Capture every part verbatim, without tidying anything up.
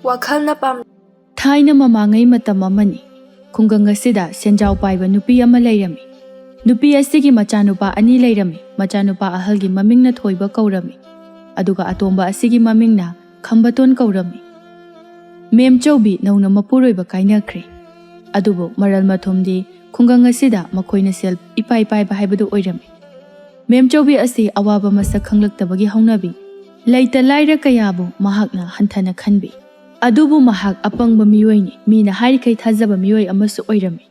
ꯋꯥꯈꯜꯅ ꯄꯥꯝ ꯊꯥꯏꯅ ꯃꯃꯥꯡꯉꯩ ꯃꯇꯝ ꯑꯃꯅꯤ꯫ ꯈꯨꯡꯒꯪ ꯑꯁꯤꯗ ꯁꯦꯟꯖꯥꯎ ꯄꯥꯏꯕ ꯅꯨꯄꯤ ꯑꯃ ꯂꯩꯔꯝꯃꯤ꯫ ꯅꯨꯄꯤ ꯑꯁꯤꯒꯤ ꯃꯆꯥꯅꯨꯄꯥ ꯑꯅꯤ ꯂꯩꯔꯝꯃꯤ꯫ ꯃꯆꯥꯅꯨꯄꯥ ꯑꯍꯜꯒꯤ ꯃꯃꯤꯡꯅ ꯊꯣꯏꯕ ꯀꯧꯔꯝꯃꯤ, ꯑꯗꯨꯒ ꯑꯇꯣꯝꯕ ꯑꯁꯤꯒꯤ ꯃꯃꯤꯡꯅ ꯈꯝꯕꯇꯣꯟ ꯀꯧꯔꯝꯃꯤ꯫ ꯃꯦꯝꯆꯧꯕꯤ ꯅꯧꯅ ꯃꯄꯨꯔꯣꯏꯕ ꯀꯥꯏꯅꯈ꯭ꯔꯦ꯫ ꯑꯗꯨꯕꯨ ꯃꯔꯜ ꯃꯊꯨꯝꯗꯤ ꯈꯨꯡꯒꯪ ꯑꯁꯤꯗ ꯃꯈꯣꯏꯅ ꯁꯦꯜ ꯏꯄꯥꯏ ꯄꯥꯏꯕ ꯍꯥꯏꯕꯗꯨ ꯑꯣꯏꯔꯝꯃꯤ꯫ ꯃꯦꯝꯆꯧꯕꯤ ꯑꯁꯤ ꯑꯋꯥꯕ ꯃꯁꯛ ꯈꯪꯂꯛꯇꯕꯒꯤ ꯍꯧꯅꯕꯤ, ꯂꯩꯇ ꯂꯥꯏꯔ ꯀꯌꯥꯕꯨ ꯃꯍꯥꯛꯅ ꯍꯟꯊꯅ ꯈꯟꯕꯤ꯫ ꯑꯗꯨꯕꯨ ꯃꯍꯥꯛ ꯑꯄꯪꯕ ꯃꯤꯑꯣꯏꯅꯤ, ꯃꯤꯅ ꯍꯥꯏꯔꯤꯈꯩ ꯊꯥꯖꯕ ꯃꯤꯑꯣꯏ ꯑꯃꯁꯨ ꯑꯣꯏꯔꯝꯃꯤ꯫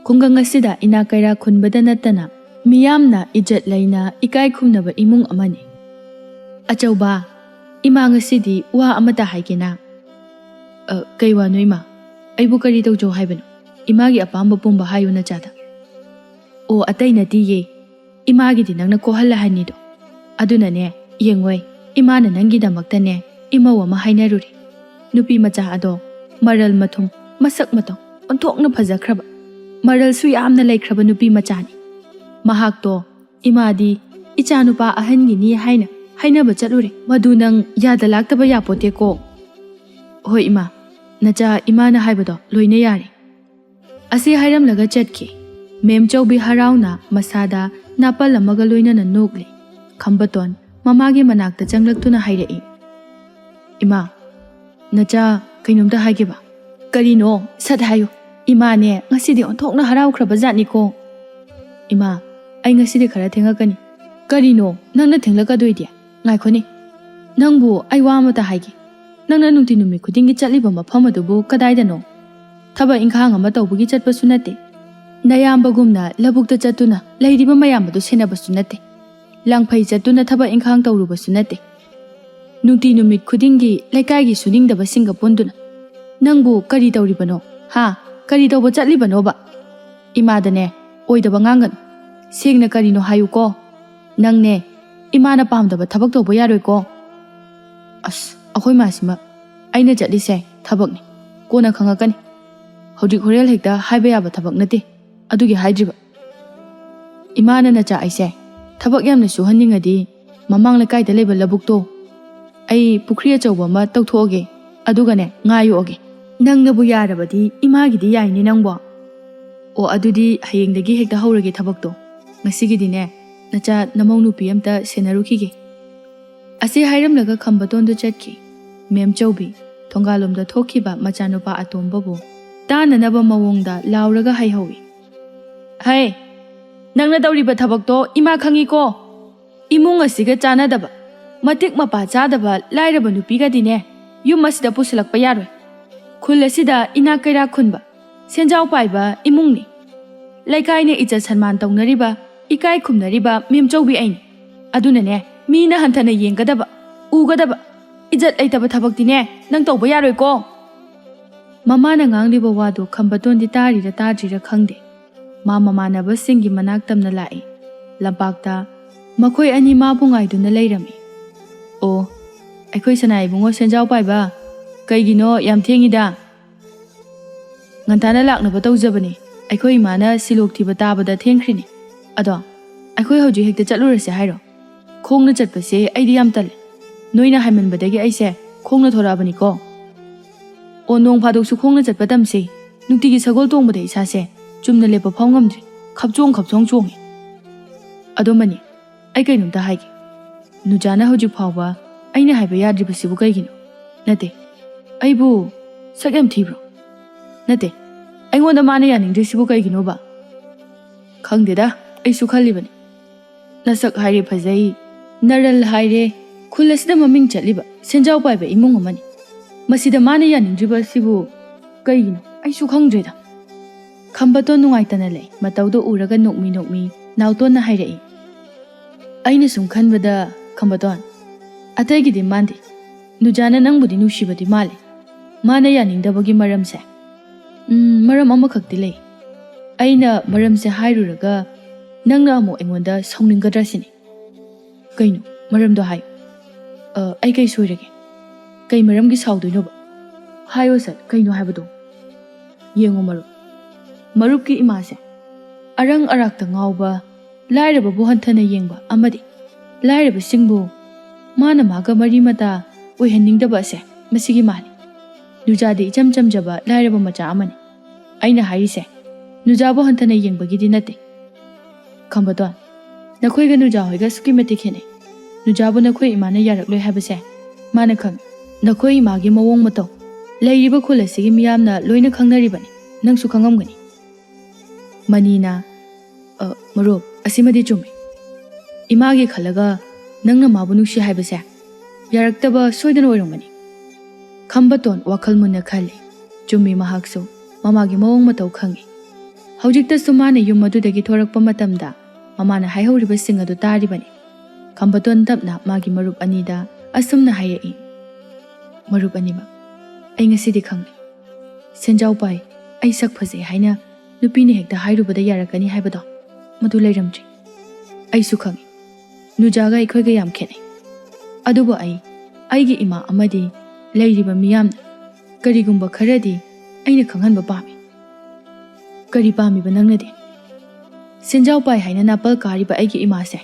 ꯈꯨꯡꯒꯪ ꯑꯁꯤꯗ ꯏꯅꯥꯛ ꯀꯩꯔꯥꯛ ꯈꯨꯟꯕꯗ ꯅꯠꯇꯅ ꯃꯤꯌꯥꯝꯅ ꯏꯖꯠ ꯂꯩꯅ ꯏꯀꯥꯏ ꯈꯨꯝꯅꯕ ꯏꯃꯨꯡ ꯑꯃꯅꯤ꯫ "ꯑꯆꯧꯕ, ꯏꯃꯥ ꯉꯁꯤꯗꯤ ꯋꯥ ꯑꯃꯇ ꯍꯥꯏꯒꯦꯅ?" "ꯑ, ꯀꯩ ꯋꯥꯅꯣ ꯏꯃꯥ? ꯑꯩꯕꯨ ꯀꯔꯤ ꯇꯧꯖꯧ ꯍꯥꯏꯕꯅꯣ? ꯏꯃꯥꯒꯤ ꯑꯄꯥꯝꯕ ꯄꯨꯝꯕ ꯍꯥꯏꯌꯨ ꯅꯆꯥꯗ꯫" "ꯑꯣ, ꯑꯇꯩ ꯅꯠꯇꯤꯌꯦ, ꯏꯃꯥꯒꯤꯗꯤ ꯅꯪꯅ ꯀꯣꯛꯍꯜꯂ ꯍꯥꯏꯅꯤꯗꯣ꯫ ꯑꯗꯨꯅꯅꯦ, ꯌꯦꯡꯉꯣꯏ, ꯏꯃꯥꯅ ꯅꯪꯒꯤꯗꯃꯛꯇꯅꯦ ꯏꯃꯧ ꯑꯃ ꯍꯥꯏꯅꯔꯨꯔꯦ꯫ ꯅꯨꯄꯤ ꯃꯆꯥ ꯑꯗꯣ ꯃꯔꯜ ꯃꯊꯨꯝ, ꯃꯁꯛ ꯃꯇꯧ ꯑꯣꯟꯊꯣꯛꯅ ꯐꯖꯈ꯭ꯔꯕ, ꯃꯔꯜꯁꯨ ꯌꯥꯝꯅ ꯂꯩꯈ꯭ꯔꯕ ꯅꯨꯄꯤ ꯃꯆꯥꯅꯤ꯫ ꯃꯍꯥꯛꯇꯣ ꯏꯃꯥꯗꯤ ꯏꯆꯥꯅꯨꯄꯥ ꯑꯍꯟꯒꯤꯅꯤ ꯍꯥꯏꯅ ꯍꯥꯏꯅꯕ ꯆꯠꯂꯨꯔꯦ꯫ ꯃꯗꯨ ꯅꯪ ꯌꯥꯗ ꯂꯥꯛꯇꯕ ꯌꯥꯄꯣꯠꯇꯦꯀꯣ꯫" "ꯍꯣꯏ ꯏꯃꯥ, ꯅꯆꯥ ꯏꯃꯥꯅ ꯍꯥꯏꯕꯗꯣ ꯂꯣꯏꯅ ꯌꯥꯔꯦ꯫" ꯑꯁꯤ ꯍꯥꯏꯔꯝꯂꯒ ꯆꯠꯈꯤ꯫ ꯃꯦꯝꯆꯧꯕꯤ ꯍꯔꯥꯎꯅ ꯃꯁꯥꯗ ꯅꯥꯄꯜ ꯑꯃꯒ ꯂꯣꯏꯅꯅ ꯅꯣꯛꯂꯤ꯫ ꯈꯝꯕꯇꯣꯟ ꯃꯃꯥꯒꯤ ꯃꯅꯥꯛꯇ ꯆꯪꯂꯛꯇꯨꯅ ꯍꯥꯏꯔꯛꯏ, "ꯏꯃꯥ, ꯅꯆꯥ ꯀꯩꯅꯣꯝꯇ ꯍꯥꯏꯒꯦꯕ꯫" "ꯀꯔꯤꯅꯣ? ꯁꯠ ꯍꯥꯏꯌꯨ꯫ ꯏꯃꯥꯅꯦ ꯉꯁꯤꯗꯤ ꯑꯣꯟꯊꯣꯛꯅ ꯍꯔꯥꯎꯈ꯭ꯔꯕ ꯖꯥꯠꯅꯤꯀꯣ꯫" "ꯏꯃꯥ, ꯑꯩ ꯉꯁꯤꯗꯤ ꯈꯔ ꯊꯦꯡꯉꯛꯀꯅꯤ꯫" "ꯀꯔꯤꯅꯣ ꯅꯪꯅ ꯊꯦꯡꯂꯛꯀꯗꯣꯏꯗꯤ? ꯉꯥꯏꯈꯣꯅꯦ, ꯅꯪꯕꯨ ꯑꯩ ꯋꯥ ꯑꯃꯇ ꯍꯥꯏꯒꯦ꯫ ꯅꯪꯅ ꯅꯨꯡꯇꯤ ꯅꯨꯃꯤꯠ ꯈꯨꯗꯤꯡꯒꯤ ꯆꯠꯂꯤꯕ ꯃꯐꯝ ꯑꯗꯨꯕꯨ ꯀꯗꯥꯏꯗꯅꯣ? ꯊꯕꯛ ꯏꯪꯈꯥꯡ ꯑꯃ ꯇꯧꯕꯒꯤ ꯆꯠꯄꯁꯨ ꯅꯠꯇꯦ, ꯅꯌꯥꯝꯕꯒꯨꯝꯅ ꯂꯧꯕꯨꯛꯇ ꯆꯠꯇꯨꯅ ꯂꯩꯔꯤꯕ ꯃꯌꯥꯝ ꯑꯗꯨ ꯁꯦꯟꯅꯕꯁꯨ ꯅꯠꯇꯦ, ꯂꯪꯐꯩ ꯆꯠꯇꯨꯅ ꯊꯕꯛ ꯏꯪꯈꯥꯡ ꯇꯧꯔꯨꯕꯁꯨ ꯅꯠꯇꯦ꯫ ꯅꯨꯡꯇꯤ ꯅꯨꯃꯤꯠ ꯈꯨꯗꯤꯡꯒꯤ ꯂꯩꯀꯥꯏꯒꯤ ꯁꯨꯅꯤꯡꯗꯕꯁꯤꯡꯒ ꯄꯨꯟꯗꯨꯅ ꯅꯪꯕꯨ ꯀꯔꯤ ꯇꯧꯔꯤꯕꯅꯣ? ꯍꯥ? ꯀꯔꯤ ꯇꯧꯕ ꯆꯠꯂꯤꯕꯅꯣꯕ?" "ꯏꯃꯥꯗꯅꯦ ꯑꯣꯏꯗꯕ ꯉꯥꯡꯒꯅꯨ꯫ ꯁꯦꯡꯅ ꯀꯔꯤꯅꯣ ꯍꯥꯏꯌꯨꯀꯣ꯫ ꯅꯪꯅꯦ ꯏꯃꯥꯅ ꯄꯥꯝꯗꯕ ꯊꯕꯛ ꯇꯧꯕ ꯌꯥꯔꯣꯏꯀꯣ꯫" "ꯑꯁ, ꯑꯩꯈꯣꯏ ꯃꯥꯁꯤꯃ, ꯑꯩꯅ ꯆꯠꯂꯤꯁꯦ ꯊꯕꯛꯅꯤ, ꯀꯣꯟꯅ ꯈꯪꯉꯛꯀꯅꯤ꯫ ꯍꯧꯖꯤꯛ ꯍꯣꯔꯦꯟ ꯍꯦꯛꯇ ꯍꯥꯏꯕ ꯌꯥꯕ ꯊꯕꯛ ꯅꯠꯇꯦ, ꯑꯗꯨꯒꯤ ꯍꯥꯏꯗ꯭ꯔꯤꯕ꯫ ꯏꯃꯥꯅ ꯅꯆꯥ ꯑꯩꯁꯦ ꯊꯕꯛ ꯌꯥꯝꯅ ꯁꯨꯍꯟꯅꯤꯡꯉꯗꯤ ꯃꯃꯥꯡ ꯂꯩꯀꯥꯏꯗ ꯂꯩꯕ ꯂꯧꯕꯨꯛꯇꯣ ꯑꯩ ꯄꯨꯈ꯭ꯔꯤ ꯑꯆꯧꯕ ꯑꯃ ꯇꯧꯊꯣꯛꯑꯒꯦ, ꯑꯗꯨꯒꯅꯦ, ꯉꯥꯏꯌꯣꯛꯑꯒꯦ꯫ ꯅꯪꯅꯕꯨ ꯌꯥꯔꯕꯗꯤ ꯏꯃꯥꯒꯤꯗꯤ ꯌꯥꯏꯅꯦ ꯅꯪꯕꯣ꯫ ꯑꯣ, ꯑꯗꯨꯗꯤ ꯍꯌꯦꯡꯗꯒꯤ ꯍꯦꯛꯇ ꯍꯧꯔꯒꯦ ꯊꯕꯛꯇꯣ꯫ ꯉꯁꯤꯒꯤꯗꯤꯅꯦ, ꯅꯆꯥ ꯅꯃꯧ ꯅꯨꯄꯤ ꯑꯝꯇ ꯁꯦꯟꯅꯔꯨꯈꯤꯒꯦ꯫ ꯑꯁꯤ ꯍꯥꯏꯔꯝꯂꯒ ꯈꯝꯕꯇꯣꯟꯗꯨ ꯆꯠꯈꯤ꯫ ꯃꯦꯝꯆꯧꯕꯤ ꯊꯣꯡꯒꯥꯜꯂꯣꯝꯗ ꯊꯣꯛꯈꯤꯕ ꯃꯆꯥꯅꯨꯄꯥ ꯑꯇꯣꯝꯕꯕꯨ ꯇꯥꯅꯅꯕ ꯃꯑꯣꯡꯗ ꯂꯥꯎꯔꯒ ꯍꯥꯏꯍꯧꯏ, "ꯍꯩ, ꯅꯪꯅ ꯇꯧꯔꯤꯕ ꯊꯕꯛꯇꯣ ꯏꯃꯥ ꯈꯪꯉꯤꯀꯣ꯫ ꯏꯃꯨꯡ ꯑꯁꯤꯒ ꯆꯥꯟꯅꯗꯕ, ꯃꯇꯤꯛ ꯃꯄꯥ ꯆꯥꯗꯕ ꯂꯥꯏꯔꯕ ꯅꯨꯄꯤꯒꯗꯤꯅꯦ ꯌꯨꯝ ꯑꯁꯤꯗ ꯄꯨꯁꯤꯜꯂꯛꯄ ꯌꯥꯔꯣꯏ꯫ ꯈꯨꯜ ꯑꯁꯤꯗ ꯏꯅꯥꯛ ꯀꯩꯔꯥꯛ ꯈꯨꯟꯕ, ꯁꯦꯟꯖꯥꯎ ꯄꯥꯏꯕ ꯏꯃꯨꯡꯅꯤ꯫ ꯂꯩꯀꯥꯏꯅ ꯏꯖꯠ ꯁꯟꯃꯥꯟ ꯇꯧꯅꯔꯤꯕ, ꯏꯀꯥꯏ ꯈꯨꯝꯅꯔꯤꯕ ꯃꯦꯝꯆꯧꯕꯤ ꯑꯩꯅꯤ꯫ ꯑꯗꯨꯅꯅꯦ, ꯃꯤꯅ ꯍꯟꯊꯅ ꯌꯦꯡꯒꯗꯕ, ꯎꯒꯗꯕ, ꯏꯖꯠ ꯂꯩꯇꯕ ꯊꯕꯛꯇꯤꯅꯦ ꯅꯪ ꯇꯧꯕ ꯌꯥꯔꯣꯏꯀꯣ꯫" ꯃꯃꯥꯅ ꯉꯥꯡꯂꯤꯕ ꯋꯥꯗꯣ ꯈꯝꯕꯇꯣꯟꯗꯤ ꯇꯥꯔꯤꯔ ꯇꯥꯗ꯭ꯔꯤꯔ ꯈꯪꯗꯦ꯫ ꯃꯥ ꯃꯃꯥꯟꯅꯕꯁꯤꯡꯒꯤ ꯃꯅꯥꯛ ꯇꯝꯅ ꯂꯥꯛꯏ꯫ ꯂꯝꯄꯥꯛꯇ ꯃꯈꯣꯏ ꯑꯅꯤ ꯃꯥꯕꯨ ꯉꯥꯏꯗꯨꯅ ꯂꯩꯔꯝꯃꯤ꯫ "ꯑꯣ, ꯑꯩꯈꯣꯏ ꯁꯅꯥ ꯏꯕꯨꯡꯉꯣ ꯁꯦꯟꯖꯥꯎ ꯄꯥꯏꯕ, ꯀꯩꯒꯤꯅꯣ ꯌꯥꯝ ꯊꯦꯡꯉꯤꯗ?" "ꯉꯟꯇꯥꯅ ꯂꯥꯛꯅꯕ ꯇꯧꯖꯕꯅꯤ꯫ ꯑꯩꯈꯣꯏ ꯏꯃꯥꯅ ꯁꯤꯂꯣꯛ ꯊꯤꯕ ꯇꯥꯕꯗ ꯊꯦꯡꯈ꯭ꯔꯤꯅꯤ꯫ ꯑꯗꯣ ꯑꯩꯈꯣꯏ ꯍꯧꯖꯤꯛ ꯍꯦꯛꯇ ꯆꯠꯂꯨꯔꯁꯦ ꯍꯥꯏꯔꯣ? ꯈꯣꯡꯅ ꯆꯠꯄꯁꯦ ꯑꯩꯗꯤ ꯌꯥꯝ ꯇꯜꯂꯦ꯫ ꯅꯣꯏꯅ ꯍꯥꯏꯃꯟꯕꯗꯒꯤ ꯑꯩꯁꯦ ꯈꯣꯡꯅ ꯊꯣꯔꯛꯑꯕꯅꯤꯀꯣ꯫ ꯑꯣ, ꯅꯣꯡ ꯐꯥꯗꯣꯛꯁꯨ ꯈꯣꯡꯅ ꯆꯠꯄ ꯇꯝꯁꯦ꯫ ꯅꯨꯡꯇꯤꯒꯤ ꯁꯒꯣꯜ ꯇꯣꯡꯕꯗ ꯏꯁꯥꯁꯦ ꯆꯨꯝꯅ ꯂꯦꯞꯄ ꯐꯥꯎ ꯉꯝꯗ꯭ꯔꯦ꯫ ꯈꯞꯆꯣꯡ ꯈꯞꯆꯣꯡ ꯆꯣꯡꯉꯦ꯫ ꯑꯗꯣ ꯃꯅꯤ, ꯑꯩ ꯀꯩꯅꯣꯝꯇ ꯍꯥꯏꯒꯦ꯫ ꯅꯨꯖꯥꯅ ꯍꯧꯖꯤꯛ ꯐꯥꯎꯕ ꯑꯩꯅ ꯍꯥꯏꯕ ꯌꯥꯗ꯭ꯔꯤꯕꯁꯤꯕꯨ ꯀꯩꯒꯤꯅꯣ? ꯅꯠꯇꯦ, ꯑꯩꯕꯨ ꯁꯛ ꯌꯥꯝ ꯊꯤꯕ꯭ꯔꯣ? ꯅꯠꯇꯦ, ꯑꯩꯉꯣꯟꯗ ꯃꯥꯅ ꯌꯥꯅꯤꯡꯗ꯭ꯔꯤꯁꯤꯕꯨ ꯀꯩꯒꯤꯅꯣꯕ? ꯈꯪꯗꯦꯗ, ꯑꯩꯁꯨ ꯈꯜꯂꯤꯕꯅꯤ꯫ ꯅꯁꯛ ꯍꯥꯏꯔꯦ ꯐꯖꯩ, ꯅꯔꯜ ꯍꯥꯏꯔꯦ, ꯈꯨꯜ ꯑꯁꯤꯗ ꯃꯃꯤꯡ ꯆꯠꯂꯤꯕ ꯁꯦꯟꯖꯥꯎ ꯄꯥꯏꯕ ꯏꯃꯨꯡ ꯑꯃꯅꯤ꯫ ꯃꯁꯤꯗ ꯃꯥꯅ ꯌꯥꯅꯤꯡꯗ꯭ꯔꯤꯕ ꯑꯁꯤꯕꯨ ꯀꯩꯒꯤꯅꯣ? ꯑꯩꯁꯨ ꯈꯪꯗ꯭ꯔꯦꯗ꯫" ꯈꯝꯕꯇꯣꯟ ꯅꯨꯡꯉꯥꯏꯇꯅ ꯂꯩ꯫ ꯃꯇꯧꯗꯣ ꯎꯔꯒ ꯅꯣꯛꯃꯤ ꯅꯣꯛꯃꯤ ꯅꯥꯎꯇꯣꯟꯅ ꯍꯥꯏꯔꯛꯏ, "ꯑꯩꯅ ꯁꯨꯝ ꯈꯟꯕꯗ, ꯈꯝꯕꯇꯣꯟ, ꯑꯇꯩꯒꯤꯗꯤ ꯃꯥꯟꯗꯦ꯫ ꯅꯨꯖꯥꯅ ꯅꯪꯕꯨꯗꯤ ꯅꯨꯡꯁꯤꯕꯗꯤ ꯃꯥꯜꯂꯦ꯫ ꯃꯥꯅ ꯌꯥꯅꯤꯡꯗꯕꯒꯤ ꯃꯔꯝꯁꯦ, ꯎꯝ, ꯃꯔꯝ ꯑꯃꯈꯛꯇꯤ ꯂꯩ꯫ ꯑꯩꯅ ꯃꯔꯝꯁꯦ ꯍꯥꯏꯔꯨꯔꯒ ꯅꯪꯅ ꯑꯃꯨꯛ ꯑꯩꯉꯣꯟꯗ ꯁꯥꯎꯅꯤꯡꯒꯗ꯭ꯔꯥ ꯁꯤꯅꯤ꯫" "ꯀꯩꯅꯣ? ꯃꯔꯝꯗꯣ ꯍꯥꯏꯌꯨ꯫" "ꯑ, ꯑꯩ ꯀꯩ ꯁꯣꯏꯔꯒꯦ? ꯀꯩ ꯃꯔꯝꯒꯤ ꯁꯥꯎꯗꯣꯏꯅꯣꯕ? ꯍꯥꯏꯌꯣ ꯁꯠ, ꯀꯩꯅꯣ ꯍꯥꯏꯕꯗꯣ?" "ꯌꯦꯡꯉꯣ ꯃꯔꯨꯞ, ꯃꯔꯨꯞꯀꯤ ꯏꯃꯥꯁꯦ ꯑꯔꯪ ꯑꯔꯥꯛꯇ ꯉꯥꯎꯕ, ꯂꯥꯏꯔꯕꯕꯨ ꯍꯟꯊꯅ ꯌꯦꯡꯕ ꯑꯃꯗꯤ ꯂꯥꯏꯔꯕꯁꯤꯡꯕꯨ ꯃꯥꯅ ꯃꯥꯒ ꯃꯔꯤ ꯃꯇꯥ ꯑꯣꯏꯍꯟꯅꯤꯡꯗꯕ ꯑꯁꯦ ꯃꯁꯤꯒꯤ ꯃꯥꯅꯤ꯫ ꯅꯨꯖꯥꯗꯤ ꯏꯆꯝ ꯆꯝꯖꯕ ꯂꯥꯏꯔꯕ ꯃꯆꯥ ꯑꯃꯅꯤ꯫ ꯑꯩꯅ ꯍꯥꯏꯔꯤꯁꯦ ꯅꯨꯖꯥꯕꯨ ꯍꯟꯊꯅ ꯌꯦꯡꯕꯒꯤꯗꯤ ꯅꯠꯇꯦ꯫ ꯈꯝꯕꯇꯣꯟ, ꯅꯈꯣꯏꯒ ꯅꯨꯖꯥ ꯍꯣꯏꯒ ꯑꯁꯨꯛꯀꯤ ꯃꯇꯤꯛ ꯈꯦꯠꯅꯩ꯫ ꯅꯨꯖꯥꯕꯨ ꯅꯈꯣꯏ ꯏꯃꯥꯅ ꯌꯥꯔꯛꯂꯣꯏ ꯍꯥꯏꯕꯁꯦ ꯃꯥꯅ ꯈꯪꯏ꯫ ꯅꯈꯣꯏ ꯏꯃꯥꯒꯤ ꯃꯑꯣꯡ ꯃꯇꯧ ꯂꯩꯔꯤꯕ ꯈꯨꯜ ꯑꯁꯤꯒꯤ ꯃꯤꯌꯥꯝꯅ ꯂꯣꯏꯅ ꯈꯪꯅꯔꯤꯕꯅꯤ, ꯅꯪꯁꯨ ꯈꯪꯉꯝꯒꯅꯤ꯫ ꯃꯅꯤꯅ, "ꯑ, ꯃꯔꯨꯞ, ꯑꯁꯤꯃꯗꯤ ꯆꯨꯝꯃꯤ꯫ ꯏꯃꯥꯒꯤ ꯈꯜꯂꯒ ꯅꯪꯅ ꯃꯥꯕꯨ ꯅꯨꯡꯁꯤ ꯍꯥꯏꯕꯁꯦ ꯌꯥꯔꯛꯇꯕ ꯁꯣꯏꯗꯅ ꯑꯣꯏꯔꯝꯒꯅꯤ꯫" ꯈꯝꯕꯇꯣꯟ ꯋꯥꯈꯜ ꯃꯨꯟꯅ ꯈꯜꯂꯤ꯫ ꯆꯨꯝꯃꯤ, ꯃꯍꯥꯛꯁꯨ ꯃꯃꯥꯒꯤ ꯃꯑꯣꯡ ꯃꯇꯧ ꯈꯪꯏ꯫ ꯍꯧꯖꯤꯛꯇꯁꯨ ꯃꯥꯅ ꯌꯨꯝ ꯑꯗꯨꯗꯒꯤ ꯊꯣꯔꯛꯄ ꯃꯇꯝꯗ ꯃꯃꯥꯅ ꯍꯥꯏꯍꯧꯔꯤꯕꯁꯤꯡ ꯑꯗꯨ ꯇꯥꯔꯤꯕꯅꯤ꯫ ꯈꯝꯕꯇꯣꯟ ꯇꯞꯅ ꯃꯥꯒꯤ ꯃꯔꯨꯞ ꯑꯅꯤꯗ ꯑꯁꯨꯝꯅ ꯍꯥꯏꯔꯛꯏ, "ꯃꯔꯨꯞ ꯑꯅꯤꯃꯛ, ꯑꯩ ꯉꯁꯤꯗꯤ ꯈꯪꯂꯦ꯫ ꯁꯦꯟꯖꯥꯎ ꯄꯥꯏ, ꯑꯩ ꯁꯛ ꯐꯖꯩ ꯍꯥꯏꯅ ꯅꯨꯄꯤꯅ ꯍꯦꯛꯇ ꯍꯥꯏꯔꯨꯕꯗ ꯌꯥꯔꯛꯀꯅꯤ ꯍꯥꯏꯕꯗꯣ, ꯃꯗꯨ ꯂꯩꯔꯝꯗ꯭ꯔꯦ꯫ ꯑꯩꯁꯨ ꯈꯪꯏ, ꯅꯨꯖꯥꯒ ꯑꯩꯈꯣꯏꯒ ꯌꯥꯝ ꯈꯦꯠꯅꯩ꯫ ꯑꯗꯨꯕꯨ ꯑꯩ, ꯑꯩꯒꯤ ꯏꯃꯥ ꯑꯃꯗꯤ ꯂꯩꯔꯤꯕ ꯃꯤꯌꯥꯝꯅ ꯀꯔꯤꯒꯨꯝꯕ ꯈꯔꯗꯤ ꯑꯩꯅ ꯈꯪꯍꯟꯕ ꯄꯥꯝꯃꯤ꯫" "ꯀꯔꯤ ꯄꯥꯝꯃꯤꯕ ꯅꯪꯅꯗꯤ?" "ꯁꯦꯟꯖꯥꯎ ꯄꯥꯏ ꯍꯥꯏꯅ ꯅꯥꯄꯜ ꯀꯥꯔꯤꯕ ꯑꯩꯒꯤ ꯏꯃꯥꯁꯦ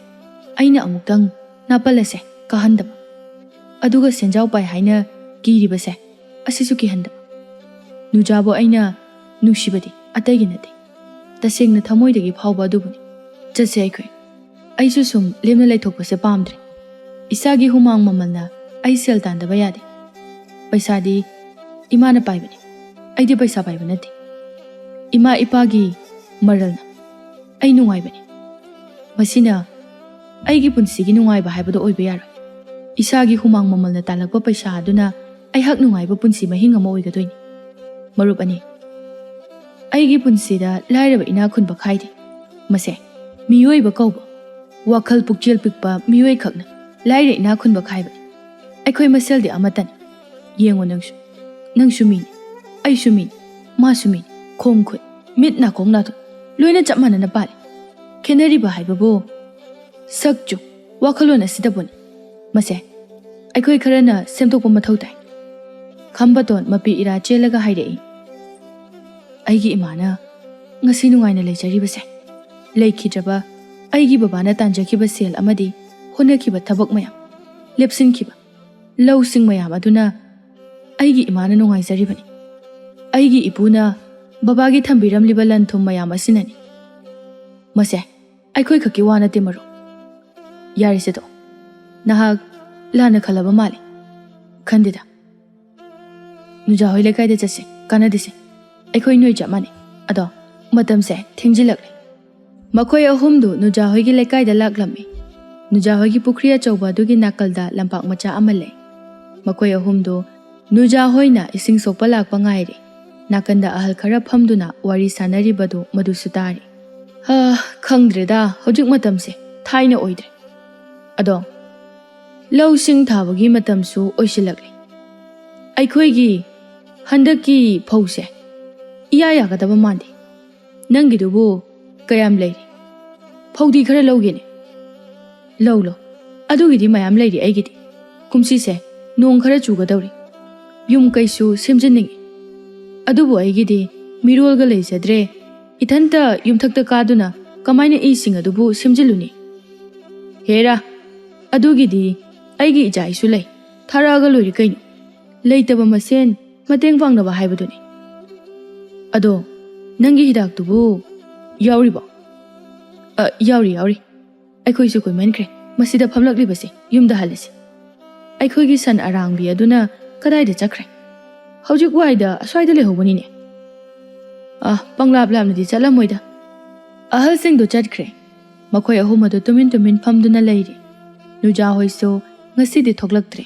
ꯑꯩꯅ ꯑꯃꯨꯛꯇꯪ ꯅꯥꯄꯜ ꯑꯁꯦ ꯀꯥꯍꯟꯗꯕ, ꯑꯗꯨꯒ ꯁꯦꯟꯖꯥꯎ ꯄꯥꯏ ꯍꯥꯏꯅ ꯀꯤꯔꯤꯕꯁꯦ ꯑꯁꯤꯁꯨ ꯀꯤꯍꯟꯗꯕ꯫ ꯅꯨꯖꯥꯕꯨ ꯑꯩꯅ ꯅꯨꯡꯁꯤꯕꯗꯤ ꯑꯇꯩꯒꯤ ꯅꯠꯇꯦ, ꯇꯁꯦꯡꯅ ꯊꯃꯣꯏꯗꯒꯤ ꯐꯥꯎꯕ ꯑꯗꯨꯕꯨꯅꯤ꯫ ꯆꯠꯁꯦ ꯑꯩꯈꯣꯏ꯫ ꯑꯩꯁꯨ ꯁꯨꯝ ꯂꯦꯝꯅ ꯂꯩꯊꯣꯛꯄꯁꯦ ꯄꯥꯝꯗ꯭ꯔꯦ꯫ ꯏꯁꯥꯒꯤ ꯍꯨꯃꯥꯡ ꯃꯃꯜꯅ ꯑꯩ ꯁꯦꯜ ꯇꯥꯟꯗꯕ ꯌꯥꯗꯦ꯫ ꯄꯩꯁꯥꯗꯤ ꯏꯃꯥꯅ ꯄꯥꯏꯕꯅꯤ, ꯑꯩꯗꯤ ꯄꯩꯁꯥ ꯄꯥꯏꯕ ꯅꯠꯇꯦ꯫ ꯏꯃꯥ ꯏꯄꯥꯒꯤ ꯃꯔꯜꯅ ꯑꯩ ꯅꯨꯡꯉꯥꯏꯕꯅꯤ꯫ ꯃꯁꯤꯅ ꯑꯩꯒꯤ ꯄꯨꯟꯁꯤꯒꯤ ꯅꯨꯡꯉꯥꯏꯕ ꯍꯥꯏꯕꯗꯣ ꯑꯣꯏꯕ ꯌꯥꯔꯣꯏ꯫ ꯏꯁꯥꯒꯤ ꯍꯨꯃꯥꯡ ꯃꯃꯜꯅ ꯇꯥꯜꯂꯛꯄ ꯄꯩꯁꯥ ꯑꯗꯨꯅ ꯑꯩꯍꯥꯛ ꯅꯨꯡꯉꯥꯏꯕ ꯄꯨꯟꯁꯤ ꯃꯍꯤꯡ ꯑꯃ ꯑꯣꯏꯒꯗꯣꯏꯅꯤ꯫" ꯃꯔꯨꯞ ꯑꯅꯤ, ꯑꯩꯒꯤ ꯄꯨꯟꯁꯤꯗ ꯂꯥꯏꯔꯕ ꯏꯅꯥꯛ ꯈꯨꯟꯕ ꯈꯥꯏꯗꯦ꯫ ꯃꯁꯦ ꯃꯤꯑꯣꯏꯕ ꯀꯧꯕ, ꯋꯥꯈꯜ ꯄꯨꯛꯆꯦꯜ ꯄꯤꯛꯄ ꯃꯤꯑꯣꯏ ꯈꯛꯅ ꯂꯥꯏꯔ ꯏꯅꯥꯛ ꯈꯨꯟꯕ ꯈꯥꯏꯕꯅꯤ꯫ ꯑꯩꯈꯣꯏ ꯃꯁꯦꯜꯗꯤ ꯑꯃꯠꯇꯅꯤ꯫ ꯌꯦꯡꯉꯨ ꯅꯪꯁꯨ, ꯅꯪꯁꯨ ꯃꯤꯅꯤ, ꯑꯩꯁꯨ ꯃꯤꯅꯤ, ꯃꯥꯁꯨ ꯃꯤꯅꯤ꯫ ꯈꯣꯡ ꯈꯨꯠ, ꯃꯤꯠ ꯅꯥꯀꯣꯡ ꯅꯥꯊꯣꯛ ꯂꯣꯏꯅ ꯆꯞ ꯃꯥꯟꯅꯅ ꯄꯥꯜꯂꯤ꯫ ꯈꯦꯠꯅꯔꯤꯕ ꯍꯥꯏꯕꯕꯨ ꯁꯛ ꯆꯨ, ꯋꯥꯈꯜꯂꯣꯟ ꯑꯁꯤꯗꯕꯨꯅꯤ꯫ ꯃꯁꯦ ꯑꯩꯈꯣꯏ ꯈꯔꯅ ꯁꯦꯝꯗꯣꯛꯄ ꯃꯊꯧ ꯇꯥꯏ꯫ ꯈꯝꯕꯇꯣꯟ ꯃꯄꯤ ꯏꯔꯥ ꯆꯦꯜꯂꯒ ꯍꯥꯏꯔꯛꯏ, "ꯑꯩꯒꯤ ꯏꯃꯥꯅ ꯉꯁꯤ ꯅꯨꯡꯉꯥꯏꯅ ꯂꯩꯖꯔꯤꯕꯁꯦ ꯂꯩꯈꯤꯗ꯭ꯔꯕ ꯑꯩꯒꯤ ꯕꯕꯥꯅ ꯇꯥꯟꯖꯈꯤꯕ ꯁꯦꯜ ꯑꯃꯗꯤ ꯍꯣꯠꯅꯈꯤꯕ ꯊꯕꯛ ꯃꯌꯥꯝ, ꯂꯦꯞꯁꯤꯟꯈꯤꯕ ꯂꯧꯁꯤꯡ ꯃꯌꯥꯝ ꯑꯗꯨꯅ ꯑꯩꯒꯤ ꯏꯃꯥꯅ ꯅꯨꯡꯉꯥꯏꯖꯔꯤꯕꯅꯤ꯫ ꯑꯩꯒꯤ ꯏꯄꯨꯅ ꯕꯕꯥꯒꯤ ꯊꯝꯕꯤꯔꯝꯂꯤꯕ ꯂꯟ ꯊꯨꯝ ꯃꯌꯥꯝ ꯑꯁꯤꯅꯅꯤ꯫ ꯃꯁꯦ ꯑꯩꯈꯣꯏ ꯈꯛꯀꯤ ꯋꯥ ꯅꯠꯇꯦ, ꯃꯔꯨꯞ꯫ ꯌꯥꯔꯦꯁꯦ ꯇꯣꯛꯑꯣ꯫ ꯅꯍꯥꯛ ꯂꯥꯟꯅ ꯈꯜꯂꯕ ꯃꯥꯜꯂꯤ꯫ ꯈꯟꯗꯦꯗ꯫ ꯅꯨꯖꯥ ꯍꯣꯏ ꯂꯩꯀꯥꯏꯗ ꯆꯠꯁꯦ, ꯀꯥꯟꯅꯗꯦꯁꯦ꯫ ꯑꯩꯈꯣꯏ ꯅꯣꯏ ꯆꯞ ꯃꯥꯟꯅꯩ꯫ ꯑꯗꯣ ꯃꯇꯝꯁꯦ ꯊꯦꯡꯖꯤꯜꯂꯛꯂꯦ꯫ ꯃꯈꯣꯏ ꯑꯍꯨꯝꯗꯨ ꯅꯨꯖꯥ ꯍꯣꯏꯒꯤ ꯂꯩꯀꯥꯏꯗ ꯂꯥꯛꯂꯝꯃꯤ꯫ ꯅꯨꯖꯥ ꯍꯣꯏꯒꯤ ꯄꯨꯈ꯭ꯔꯤ ꯑꯆꯧꯕ ꯑꯗꯨꯒꯤ ꯅꯥꯀꯜꯗ ꯂꯝꯄꯥꯛ ꯃꯆꯥ ꯑꯃ ꯂꯩ꯫ ꯃꯈꯣꯏ ꯑꯍꯨꯝꯗꯨ ꯅꯨꯖꯥ ꯍꯣꯏꯅ ꯏꯁꯤꯡ ꯁꯣꯛꯄ ꯂꯥꯛꯄ ꯉꯥꯏꯔꯤ꯫ ꯅꯥꯀꯟꯗ ꯑꯍꯜ ꯈꯔ ꯐꯝꯗꯨꯅ ꯋꯥꯔꯤ ꯁꯥꯟꯅꯔꯤꯕꯗꯨ ꯃꯗꯨꯁꯨ ꯇꯥꯔꯤ꯫ ꯍꯥ, ꯈꯪꯗ꯭ꯔꯦꯗ, ꯍꯧꯖꯤꯛ ꯃꯇꯝꯁꯦ ꯊꯥꯏꯅ ꯑꯣꯏꯗ꯭ꯔꯦ꯫ ꯑꯗꯣ ꯂꯧꯁꯤꯡ ꯊꯥꯕꯒꯤ ꯃꯇꯝꯁꯨ ꯑꯣꯏꯁꯤꯜꯂꯛꯂꯦ꯫ ꯑꯩꯈꯣꯏꯒꯤ ꯍꯟꯗꯛꯀꯤ ꯐꯧꯁꯦ ꯏꯌꯥ ꯌꯥꯒꯗꯕ ꯃꯥꯟꯗꯦ꯫ ꯅꯪꯒꯤꯗꯨꯕꯨ ꯀꯌꯥꯝ ꯂꯩꯔꯤ? ꯐꯧꯗꯤ ꯈꯔ ꯂꯧꯒꯦꯅꯦ꯫ ꯂꯧ, ꯂꯧ꯫ ꯑꯗꯨꯒꯤꯗꯤ ꯃꯌꯥꯝ ꯂꯩꯔꯤ ꯑꯩꯒꯤꯗꯤ꯫ ꯀꯨꯝꯁꯤꯁꯦ ꯅꯣꯡ ꯈꯔ ꯆꯨꯒꯗꯧꯔꯤ꯫ ꯌꯨꯝ ꯀꯩꯁꯨ ꯁꯦꯝꯖꯤꯟꯅꯤꯡꯏ꯫ ꯑꯗꯨꯕꯨ ꯑꯩꯒꯤꯗꯤ ꯃꯤꯔꯣꯜꯒ ꯂꯩꯖꯗ꯭ꯔꯦ꯫ ꯏꯊꯟꯇ ꯌꯨꯝꯊꯛꯇ ꯀꯥꯗꯨꯅ ꯀꯃꯥꯏꯅ ꯏꯁꯤꯡ ꯑꯗꯨꯕꯨ ꯁꯦꯝꯖꯤꯜꯂꯨꯅꯤ? ꯍꯦꯔꯥ, ꯑꯗꯨꯒꯤꯗꯤ ꯑꯩꯒꯤ ꯏꯆꯥ ꯏꯁꯨ ꯂꯩ꯫ ꯊꯥꯔꯛꯑꯒ ꯂꯣꯏꯔꯦ ꯀꯩꯅꯣ꯫ ꯂꯩꯇꯕ ꯃꯁꯦꯟ ꯃꯇꯦꯡ ꯄꯥꯡꯅꯕ ꯍꯥꯏꯕꯗꯨꯅꯤ꯫ ꯑꯗꯣ ꯅꯪꯒꯤ ꯍꯤꯗꯥꯛꯇꯨꯕꯨ ꯌꯥꯎꯔꯤꯕꯣ? ꯑ, ꯌꯥꯎꯔꯤ, ꯌꯥꯎꯔꯤ꯫ ꯑꯩꯈꯣꯏꯁꯨ ꯀꯨꯏꯃꯟꯈ꯭ꯔꯦ ꯃꯁꯤꯗ ꯐꯝꯂꯛꯂꯤꯕꯁꯦ꯫ ꯌꯨꯝꯗ ꯍꯜꯂꯁꯤ꯫ ꯑꯩꯈꯣꯏꯒꯤ ꯁꯟ ꯑꯔꯥꯡꯕꯤ ꯑꯗꯨꯅ ꯀꯗꯥꯏꯗ ꯆꯠꯈ꯭ꯔꯦ? ꯍꯧꯖꯤꯛ ꯋꯥꯏꯗ ꯑꯁ꯭ꯋꯥꯏꯗ ꯂꯩꯍꯧꯕꯅꯤꯅꯦ꯫ ꯑ, ꯄꯪꯂꯥꯞ ꯂꯥꯞꯅꯗꯤ ꯆꯠꯂꯝꯃꯣꯏꯗ꯫ ꯑꯍꯜꯁꯤꯡꯗꯨ ꯆꯠꯈ꯭ꯔꯦ꯫ ꯃꯈꯣꯏ ꯑꯍꯨꯝ ꯑꯗꯨ ꯇꯨꯃꯤꯟ ꯇꯨꯃꯤꯟ ꯐꯝꯗꯨꯅ ꯂꯩꯔꯤ꯫ ꯅꯨꯖꯥ ꯍꯣꯏꯁꯨ ꯉꯁꯤꯗꯤ ꯊꯣꯛꯂꯛꯇ꯭ꯔꯦ꯫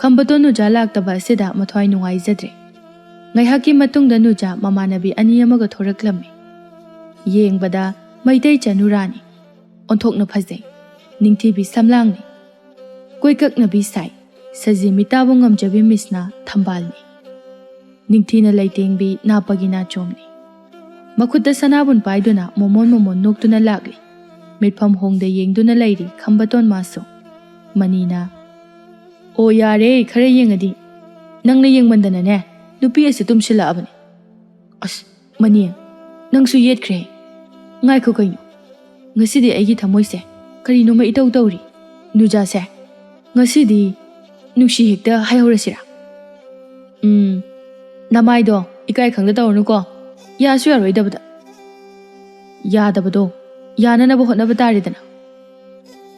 ꯈꯝꯕꯇꯣꯟ ꯅꯨꯖꯥ ꯂꯥꯛꯇꯕ ꯑꯁꯤꯗ ꯃꯊ꯭ꯋꯥꯏ ꯅꯨꯡꯉꯥꯏꯖꯗ꯭ꯔꯦ꯫ ꯉꯥꯏꯍꯥꯛꯀꯤ ꯃꯇꯨꯡꯗ ꯅꯨꯖꯥ ꯃꯃꯥꯟꯅꯕꯤ ꯑꯅꯤ ꯑꯃꯒ ꯊꯣꯔꯛꯂꯝꯃꯤ꯫ ꯌꯦꯡꯕꯗ ꯃꯩꯇꯩ ꯆꯅꯨꯔꯥꯅꯤ꯫ ꯑꯣꯟꯊꯣꯛꯅ ꯐꯖꯩ꯫ ꯅꯤꯡꯊꯤꯕꯤ ꯁꯝꯂꯥꯡꯅꯤ꯫ ꯀꯣꯏꯀꯛꯅꯕꯤ ꯁꯥꯏ꯫ ꯁꯖꯤ ꯃꯤꯇꯥꯕꯨ ꯉꯝꯖꯕꯤ ꯃꯤꯁꯅ ꯊꯝꯕꯥꯜꯅꯤ꯫ ꯅꯤꯡꯊꯤꯅ ꯂꯩꯇꯦꯡꯕꯤ ꯅꯥꯄꯒꯤ ꯅꯥꯆꯣꯝꯅꯤ꯫ ꯃꯈꯨꯠꯇ ꯁꯅꯥꯕꯨꯟ ꯄꯥꯏꯗꯨꯅ ꯃꯣꯃꯣꯟ ꯃꯣꯃꯣꯟ ꯅꯣꯛꯇꯨꯅ ꯂꯥꯛꯂꯤ꯫ ꯃꯤꯠꯐꯝ ꯍꯣꯡꯗ ꯌꯦꯡꯗꯨꯅ ꯂꯩꯔꯤ ꯈꯝꯕꯇꯣꯟ ꯃꯥꯁꯨ꯫ ꯃꯅꯤꯅ, "ꯑꯣ, ꯌꯥꯔꯦ, ꯈꯔ ꯌꯦꯡꯉꯗꯤ꯫ ꯅꯪꯅ ꯌꯦꯡꯃꯟꯗꯅꯅꯦ, ꯅꯨꯄꯤ ꯑꯁꯤ ꯇꯨꯝꯁꯤꯜꯂꯛꯑꯕꯅꯤ꯫ ꯑꯁ, ꯃꯅꯤ, ꯅꯪꯁꯨ ꯌꯦꯠꯈ꯭ꯔꯦ꯫ ꯉꯥꯏꯈꯣ ꯀꯩꯅꯣ, ꯉꯁꯤꯗꯤ ꯑꯩꯒꯤ ꯊꯃꯣꯏꯁꯦ ꯀꯔꯤꯅꯣꯃ ꯏꯇꯧ ꯇꯧꯔꯤ꯫ ꯅꯨꯖꯥꯁꯦ, ꯉꯁꯤꯗꯤ ꯅꯨꯡꯁꯤ ꯍꯦꯛꯇ ꯍꯥꯏꯍꯧꯔꯁꯤꯔꯥ?" ꯎꯝ, ꯅꯃꯥꯏꯗꯣ ꯏꯀꯥꯏ ꯈꯪꯗ ꯇꯧꯔꯅꯨꯀꯣ꯫ ꯌꯥꯁꯨ ꯌꯥꯔꯣꯏꯗꯕꯗ꯫ ꯌꯥꯗꯕꯗꯣ ꯌꯥꯅꯅꯕ ꯍꯣꯠꯅꯕ ꯇꯥꯔꯦꯗꯅ꯫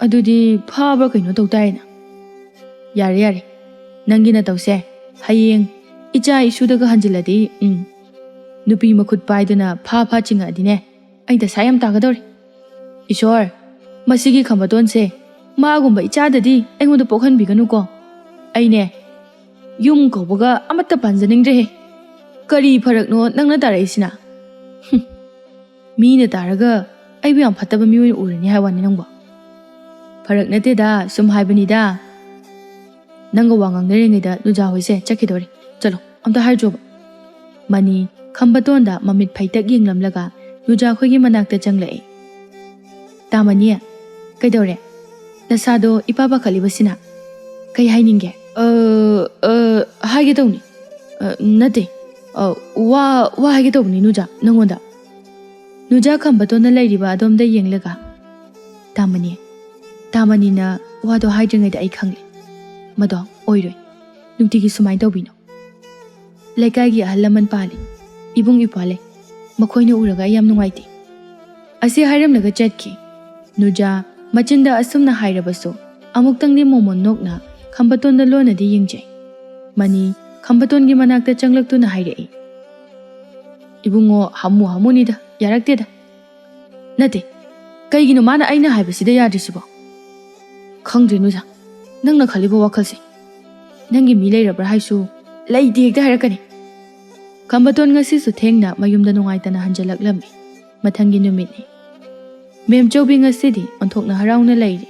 ꯑꯗꯨꯗꯤ ꯐꯥꯕ꯭ꯔꯥ ꯀꯩꯅꯣ ꯇꯧ ꯇꯥꯔꯦꯅ꯫ ꯌꯥꯔꯦ, ꯌꯥꯔꯦ, ꯅꯪꯒꯤ ꯅꯇꯧꯁꯦ ꯍꯌꯦꯡ ꯏꯆꯥ ꯏꯁꯨꯗꯒ ꯍꯟꯖꯤꯜꯂꯗꯤ, ꯎꯝ, ꯅꯨꯄꯤ ꯃꯈꯨꯠ ꯄꯥꯏꯗꯨꯅ ꯐꯥ ꯐꯥ ꯆꯤꯡꯉꯛꯑꯗꯤꯅꯦ, ꯑꯩ ꯗꯁꯥ ꯌꯥꯝ ꯇꯥꯒꯗꯧꯔꯦ꯫ ꯏꯁꯣꯔ, ꯃꯁꯤꯒꯤ ꯈꯝꯕꯇꯣꯟꯁꯦ ꯃꯥꯒꯨꯝꯕ ꯏꯆꯥꯗꯗꯤ ꯑꯩꯉꯣꯟꯗ ꯄꯣꯛꯍꯟꯕꯤꯒꯅꯨꯀꯣ꯫ ꯑꯩꯅꯦ, ꯌꯨꯝ ꯀꯧꯕꯒ ꯑꯃꯠꯇ ꯄꯥꯟꯖꯅꯤꯡꯗ꯭ꯔꯦꯍꯦ꯫ ꯀꯔꯤ ꯐꯔꯛꯅꯣ ꯅꯪꯅ ꯇꯥꯔꯛꯏꯁꯤꯅ? ꯍꯨꯝ, ꯃꯤꯅ ꯇꯥꯔꯒ ꯑꯩꯕꯨ ꯌꯥꯝ ꯐꯠꯇꯕ ꯃꯤ ꯑꯣꯏꯅ ꯎꯔꯅꯤ ꯍꯥꯏ ꯋꯥꯅꯤ ꯅꯪꯕꯣ꯫ ꯐꯔꯛ ꯅꯠꯇꯦꯗ, ꯁꯨꯝ ꯍꯥꯏꯕꯅꯤꯗ꯫ ꯅꯪꯒ ꯋꯥ ꯉꯥꯡꯅꯔꯤꯉꯩꯗ ꯅꯨꯖꯥ ꯍꯣꯏꯁꯦ ꯆꯠꯈꯤꯗꯧꯔꯦ꯫ ꯆꯠꯂꯣ, ꯑꯝꯇ ꯍꯥꯏꯗ꯭ꯔꯣꯕ꯫ ꯃꯅꯤ ꯈꯝꯕꯇꯣꯟꯗ ꯃꯃꯤꯠ ꯐꯩꯇꯛ ꯌꯦꯡꯂꯝꯂꯒ ꯅꯨꯖꯥ ꯈꯣꯏꯒꯤ ꯃꯅꯥꯛꯇ ꯆꯪꯂꯛꯏ꯫ ꯇꯥꯃꯅꯤ, ꯀꯩꯗꯧꯔꯦ? ꯅꯁꯥꯗꯣ ꯏꯄꯥ ꯄꯥꯈꯠꯂꯤꯕꯁꯤꯅ? ꯀꯩ ꯍꯥꯏꯅꯤꯡꯒꯦ? ꯑ, ꯑ, ꯍꯥꯏꯒꯦ ꯇꯧꯅꯤ꯫ ꯑ, ꯅꯠꯇꯦ꯫ ꯑ, ꯋꯥ, ꯋꯥ ꯍꯥꯏꯒꯦ ꯇꯧꯕꯅꯤ ꯅꯨꯖꯥ, ꯅꯪꯉꯣꯟꯗ꯫ ꯅꯨꯖꯥ ꯈꯝꯕꯇꯣꯟꯅ ꯂꯩꯔꯤꯕ ꯑꯗꯣꯝꯗ ꯌꯦꯡꯂꯒ, ꯇꯥꯃꯅꯤ, ꯇꯥꯃꯅꯤꯅ ꯋꯥꯗꯣ ꯍꯥꯏꯗ꯭ꯔꯤꯉꯩꯗ ꯑꯩ ꯈꯪꯂꯦ꯫ ꯃꯗꯣ ꯑꯣꯏꯔꯣꯏ꯫ ꯅꯨꯡꯇꯤꯒꯤ ꯁꯨꯃꯥꯏꯅ ꯇꯧꯕꯤꯅꯣ꯫ ꯂꯩꯀꯥꯏꯒꯤ ꯑꯍꯜ ꯂꯃꯟ ꯄꯥꯜꯂꯤ, ꯏꯕꯨꯡ ꯏꯄ꯭ꯋꯥ ꯂꯩ, ꯃꯈꯣꯏꯅ ꯎꯔꯒ ꯑꯩ ꯌꯥꯝ ꯅꯨꯡꯉꯥꯏꯇꯦ꯫ ꯑꯁꯤ ꯍꯥꯏꯔꯝꯂꯒ ꯆꯠꯈꯤ꯫ ꯅꯨꯖꯥ ꯃꯆꯤꯟꯗ ꯑꯁꯨꯝꯅ ꯍꯥꯏꯔꯕꯁꯨ ꯑꯃꯨꯛꯇꯪꯗꯤ ꯃꯣꯃꯣꯟ ꯅꯣꯛꯅ ꯈꯝꯕꯇꯣꯟꯗ ꯂꯣꯟꯅꯗꯤ ꯌꯦꯡꯖꯩ꯫ ꯃꯅꯤ ꯈꯝꯕꯇꯣꯟꯒꯤ ꯃꯅꯥꯛꯇ ꯆꯪꯂꯛꯇꯨꯅ ꯍꯥꯏꯔꯛꯏ, "ꯏꯕꯨꯡꯉꯣ, ꯍꯥꯃꯨ ꯍꯥꯃꯨꯅꯤꯗ, ꯌꯥꯔꯛꯇꯦꯗ꯫ ꯅꯠꯇꯦ, ꯀꯩꯒꯤꯅꯣ ꯃꯥꯅ ꯑꯩꯅ ꯍꯥꯏꯕꯁꯤꯗ ꯌꯥꯗ꯭ꯔꯤꯁꯤꯕꯣ? ꯈꯪꯗ꯭ꯔꯦ ꯅꯨꯖꯥ, ꯅꯪꯅ ꯈꯜꯂꯤꯕ ꯋꯥꯈꯜꯁꯦ꯫ ꯅꯪꯒꯤ ꯃꯤ ꯂꯩꯔꯕ꯭ꯔꯥ ꯍꯥꯏꯁꯨ ꯂꯩꯇꯦ ꯍꯦꯛꯇ ꯍꯥꯏꯔꯛꯀꯅꯤ"꯫ ꯈꯝꯕꯇꯣꯟ ꯉꯁꯤꯁꯨ ꯊꯦꯡꯅ ꯃꯌꯨꯝꯗ ꯅꯨꯡꯉꯥꯏꯇꯅ ꯍꯟꯖꯜꯂꯛꯂꯝꯃꯤ꯫ ꯃꯊꯪꯒꯤ ꯅꯨꯃꯤꯠꯅꯤ꯫ ꯃꯦꯝꯆꯧꯕꯤ ꯉꯁꯤꯗꯤ ꯑꯣꯟꯊꯣꯛꯅ ꯍꯔꯥꯎꯅ ꯂꯩꯔꯤ꯫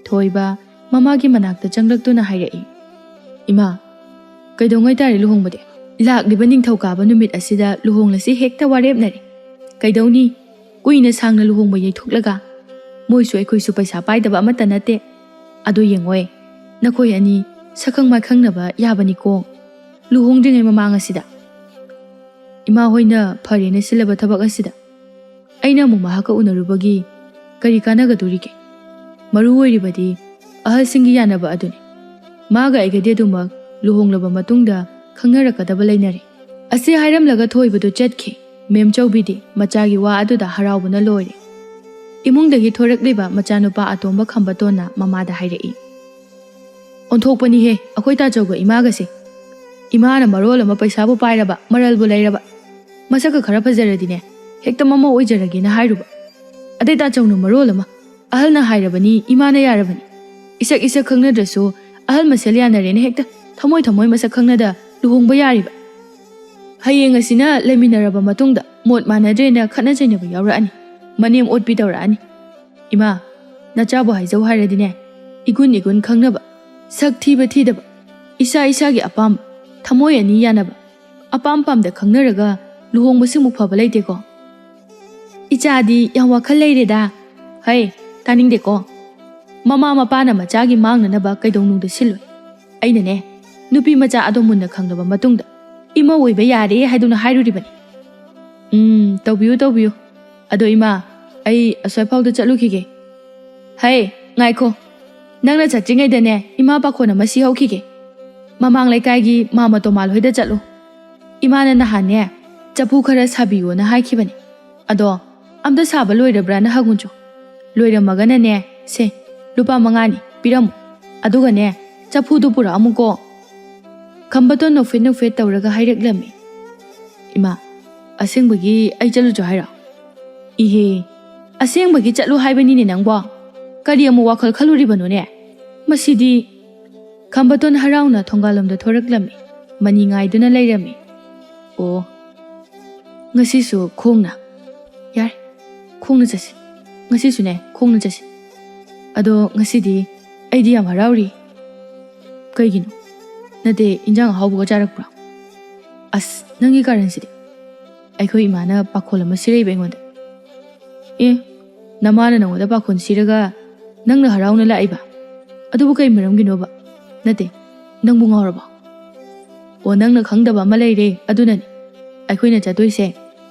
ꯊꯣꯏꯕ ꯃꯃꯥꯒꯤ ꯃꯅꯥꯛꯇ ꯆꯪꯂꯛꯇꯨꯅ ꯍꯥꯏꯔꯛꯏ, "ꯏꯃꯥ, ꯀꯩꯗꯧꯉꯩ ꯇꯥꯔꯦ ꯂꯨꯍꯣꯡꯕꯗꯤ?" "ꯂꯥꯛꯂꯤꯕ ꯅꯤꯡꯊꯧꯀꯥꯕ ꯅꯨꯃꯤꯠ ꯑꯁꯤꯗ ꯂꯨꯍꯣꯡꯂꯁꯤ ꯍꯦꯛꯇ ꯋꯥꯔꯦꯞꯅꯔꯦ꯫ ꯀꯩꯗꯧꯅꯤ? ꯀꯨꯏꯅ ꯁꯥꯡꯅ ꯂꯨꯍꯣꯡꯕ ꯌꯩꯊꯣꯛꯂꯒ ꯃꯣꯏꯁꯨ ꯑꯩꯈꯣꯏꯁꯨ ꯄꯩꯁꯥ ꯄꯥꯏꯗꯕ ꯑꯃꯠꯇ ꯅꯠꯇꯦ꯫ ꯑꯗꯣ ꯌꯦꯡꯉꯣꯏ, ꯅꯈꯣꯏ ꯑꯅꯤ ꯁꯛꯈꯪ ꯃꯥꯏꯈꯪꯅꯕ ꯌꯥꯕꯅꯤꯀꯣ, ꯂꯨꯍꯣꯡꯗ꯭ꯔꯤꯉꯩ ꯃꯃꯥꯡ ꯑꯁꯤꯗ꯫ ꯏꯃꯥ ꯍꯣꯏꯅ ꯐꯔꯦꯅ ꯁꯤꯜꯂꯕ ꯊꯕꯛ ꯑꯁꯤꯗ ꯑꯩꯅ ꯑꯃꯨꯛ ꯃꯍꯥꯛꯀ ꯎꯅꯔꯨꯕꯒꯤ ꯀꯔꯤ ꯀꯥꯟꯅꯒꯗꯣꯔꯤꯒꯦ? ꯃꯔꯨ ꯑꯣꯏꯔꯤꯕꯗꯤ ꯑꯍꯜꯁꯤꯡꯒꯤ ꯌꯥꯅꯕ ꯑꯗꯨꯅꯤ꯫ ꯃꯥꯒ ꯑꯩꯒꯗꯤ ꯑꯗꯨꯃꯛ ꯂꯨꯍꯣꯡꯂꯕ ꯃꯇꯨꯡꯗ ꯈꯪꯅꯔꯛꯀꯗꯕ ꯂꯩꯅꯔꯦ꯫ ꯑꯁꯤ ꯍꯥꯏꯔꯝꯂꯒ ꯊꯣꯏꯕꯗꯨ ꯆꯠꯈꯤ꯫ ꯃꯦꯝ ꯆꯧꯕꯤꯗꯤ ꯃꯆꯥꯒꯤ ꯋꯥ ꯑꯗꯨꯗ ꯍꯔꯥꯎꯕꯅ ꯂꯣꯏꯔꯦ꯫ ꯏꯃꯨꯡꯗꯒꯤ ꯊꯣꯔꯛꯂꯤꯕ ꯃꯆꯥꯅꯨꯄꯥ ꯑꯇꯣꯝꯕ ꯈꯝꯕꯇꯣꯟꯅ ꯃꯃꯥꯗ ꯍꯥꯏꯔꯛꯏ, "ꯑꯣꯟꯊꯣꯛꯄꯅꯤꯍꯦ ꯑꯩꯈꯣꯏ ꯇꯥꯆꯧꯒ ꯏꯃꯥꯒꯁꯦ꯫ ꯏꯃꯥꯅ ꯃꯔꯣꯜ ꯑꯃ ꯄꯩꯁꯥꯕꯨ ꯄꯥꯏꯔꯕ, ꯃꯔꯜꯕꯨ ꯂꯩꯔꯕ, ꯃꯁꯛꯀ ꯈꯔ ꯐꯖꯔꯗꯤꯅꯦ ꯍꯦꯛꯇ ꯃꯃꯧ ꯑꯣꯏꯖꯔꯒꯦꯅ ꯍꯥꯏꯔꯨꯕ꯫ ꯑꯗꯩ ꯇꯥꯆꯧꯅ ꯃꯔꯣꯜ ꯑꯃ ꯑꯍꯜꯅ ꯍꯥꯏꯔꯕꯅꯤ, ꯏꯃꯥꯅ ꯌꯥꯔꯕꯅꯤ꯫ ꯏꯁꯛ ꯏꯁꯛ ꯈꯪꯅꯗ꯭ꯔꯁꯨ ꯑꯍꯜ ꯃꯁꯦꯜ ꯌꯥꯅꯔꯦꯅ ꯍꯦꯛꯇ ꯊꯃꯣꯏ ꯊꯃꯣꯏ ꯃꯁꯛ ꯈꯪꯅꯗ ꯂꯨꯍꯣꯡꯕ ꯌꯥꯔꯤꯕ꯫ ꯍꯌꯦꯡ ꯑꯁꯤꯅ ꯂꯩꯃꯤꯟꯅꯔꯕ ꯃꯇꯨꯡꯗ ꯃꯣꯠ ꯃꯥꯟꯅꯗ꯭ꯔꯦꯅ ꯈꯠꯅ ꯆꯩꯅꯕ ꯌꯥꯎꯔꯛꯑꯅꯤ, ꯃꯅꯦꯝ ꯑꯣꯠꯄꯤ ꯇꯧꯔꯛꯑꯅꯤ꯫ ꯏꯃꯥ, ꯅꯆꯥꯕꯨ ꯍꯥꯏꯖꯧ ꯍꯥꯏꯔꯗꯤꯅꯦ, ꯏꯒꯨꯟ ꯏꯒꯨꯟ ꯈꯪꯅꯕ, ꯁꯛ ꯊꯤꯕ ꯊꯤꯗꯕ, ꯏꯁꯥ ꯏꯁꯥꯒꯤ ꯑꯄꯥꯝꯕ, ꯊꯃꯣꯏ ꯑꯅꯤ ꯌꯥꯅꯕ, ꯑꯄꯥꯝ ꯄꯥꯝꯗ ꯈꯪꯅꯔꯒ ꯂꯨꯍꯣꯡꯕꯁꯤꯃꯨꯛ ꯐꯕ ꯂꯩꯇꯦꯀꯣ?" "ꯏꯆꯥꯗꯤ ꯌꯥꯝ ꯋꯥꯈꯜ ꯂꯩꯔꯦꯗ꯫ ꯍꯩ, ꯇꯥꯅꯤꯡꯗꯦꯀꯣ꯫ ꯃꯃꯥ ꯃꯄꯥꯅ ꯃꯆꯥꯒꯤ ꯃꯥꯡꯅꯅꯕ ꯀꯩꯗꯧꯅꯨꯡꯗ ꯁꯤꯜꯂꯣꯏ꯫ ꯑꯩꯅꯅꯦ, ꯅꯨꯄꯤ ꯃꯆꯥ ꯑꯗꯣ ꯃꯨꯟꯅ ꯈꯪꯂꯕ ꯃꯇꯨꯡꯗ ꯏꯃꯧ ꯑꯣꯏꯕ ꯌꯥꯔꯦ ꯍꯥꯏꯗꯨꯅ ꯍꯥꯏꯔꯨꯔꯤꯕꯅꯤ꯫ ꯎꯝ, ꯇꯧꯕꯤꯌꯨ, ꯇꯧꯕꯤꯌꯨ꯫ ꯑꯗꯣ ꯏꯃꯥ, ꯑꯩ ꯑꯁ꯭ꯋꯥꯏꯐꯥꯎꯗ ꯆꯠꯂꯨꯈꯤꯒꯦ꯫ ꯍꯩ, ꯉꯥꯏꯈꯣ꯫ ꯅꯪꯅ ꯆꯠꯇ꯭ꯔꯤꯉꯩꯗꯅꯦ, ꯏꯃꯥ ꯄꯥꯈꯣꯟ ꯑꯃ ꯁꯤꯍꯧꯈꯤꯒꯦ꯫ ꯃꯃꯥꯡ ꯂꯩꯀꯥꯏꯒꯤ ꯃꯥꯃ ꯇꯣꯃꯥꯜ ꯍꯣꯏꯗ ꯆꯠꯂꯨ꯫ ꯏꯃꯥꯅ ꯅꯍꯥꯟꯅꯦ ꯆꯐꯨ ꯈꯔ ꯁꯥꯕꯤꯌꯣꯅ ꯍꯥꯏꯈꯤꯕꯅꯦ꯫ ꯑꯗꯣ ꯑꯝꯇ ꯁꯥꯕ ꯂꯣꯏꯔꯕ꯭ꯔꯥꯅ ꯍꯪꯉꯨꯆꯣ꯫ ꯂꯣꯏꯔꯝꯃꯒꯅꯅꯦ, ꯁꯦ, ꯂꯨꯄꯥ ꯃꯉꯥꯅꯤ ꯄꯤꯔꯝꯃꯨ꯫ ꯑꯗꯨꯒꯅꯦ, ꯆꯐꯨꯗꯨ ꯄꯨꯔꯛꯑꯝꯃꯨꯀꯣ꯫" ꯈꯝꯕꯇꯣꯟ ꯅꯣꯛꯐꯦꯠ ꯅꯣꯛꯐꯦꯠ ꯇꯧꯔꯒ ꯍꯥꯏꯔꯛꯂꯝꯃꯤ꯫ "ꯏꯃꯥ, ꯑꯁꯦꯡꯕꯒꯤ ꯑꯩ ꯆꯠꯂꯨꯆꯣ ꯍꯥꯏꯔꯣ?" "ꯏꯍꯦ, ꯑꯁꯦꯡꯕꯒꯤ ꯆꯠꯂꯨ ꯍꯥꯏꯕꯅꯤꯅꯦ ꯅꯪꯕꯣ꯫ ꯀꯔꯤ ꯑꯃꯨꯛ ꯋꯥꯈꯜ ꯈꯜꯂꯨꯔꯤꯕꯅꯣꯅꯦ? ꯃꯁꯤꯗꯤ꯫" ꯈꯝꯕꯇꯣꯟ ꯍꯔꯥꯎꯅ ꯊꯣꯡꯒꯥꯜꯂꯣꯝꯗ ꯊꯣꯔꯛꯂꯝꯃꯤ꯫ ꯃꯅꯤ ꯉꯥꯏꯗꯨꯅ ꯂꯩꯔꯝꯃꯤ꯫ "ꯑꯣ, ꯉꯁꯤꯁꯨ ꯈꯣꯡꯅ꯫ ꯌꯥꯔꯦ, ꯈꯣꯡꯅ ꯆꯠꯁꯤ꯫ ꯉꯁꯤꯁꯨꯅꯦ, ꯈꯣꯡꯅ ꯆꯠꯁꯤ꯫ ꯑꯗꯣ ꯉꯁꯤꯗꯤ ꯑꯩꯗꯤ ꯌꯥꯝ ꯍꯔꯥꯎꯔꯤ꯫" "ꯀꯩꯒꯤꯅꯣ? ꯅꯠꯇꯦ, ꯏꯟꯖꯥꯡ ꯑꯍꯥꯎꯕꯒ ꯆꯥꯔꯛꯄ꯭ꯔꯣ?" "ꯑꯁ, ꯅꯪꯒꯤ ꯀꯥꯔꯟꯁꯤꯗꯤ꯫ ꯑꯩꯈꯣꯏ ꯏꯃꯥꯅ ꯄꯥꯈꯣꯜ ꯑꯃ ꯁꯤꯔꯛꯏꯕ ꯑꯩꯉꯣꯟꯗ꯫" "ꯑꯦ, ꯅꯃꯥꯅ ꯅꯉꯣꯟꯗ ꯄꯥꯈꯣꯜ ꯁꯤꯔꯒ ꯅꯪꯅ ꯍꯔꯥꯎꯅ ꯂꯥꯛꯏꯕ? ꯑꯗꯨꯕꯨ ꯀꯩ ꯃꯔꯝꯒꯤꯅꯣꯕ? ꯅꯠꯇꯦ, ꯅꯪꯕꯨ ꯉꯥꯎꯔꯕꯣ?" "ꯑꯣ, ꯅꯪꯅ ꯈꯪꯗꯕ ꯑꯃ ꯂꯩꯔꯦ, ꯑꯗꯨꯅꯅꯤ꯫ ꯑꯩꯈꯣꯏꯅ ꯆꯠꯇꯣꯏꯁꯦ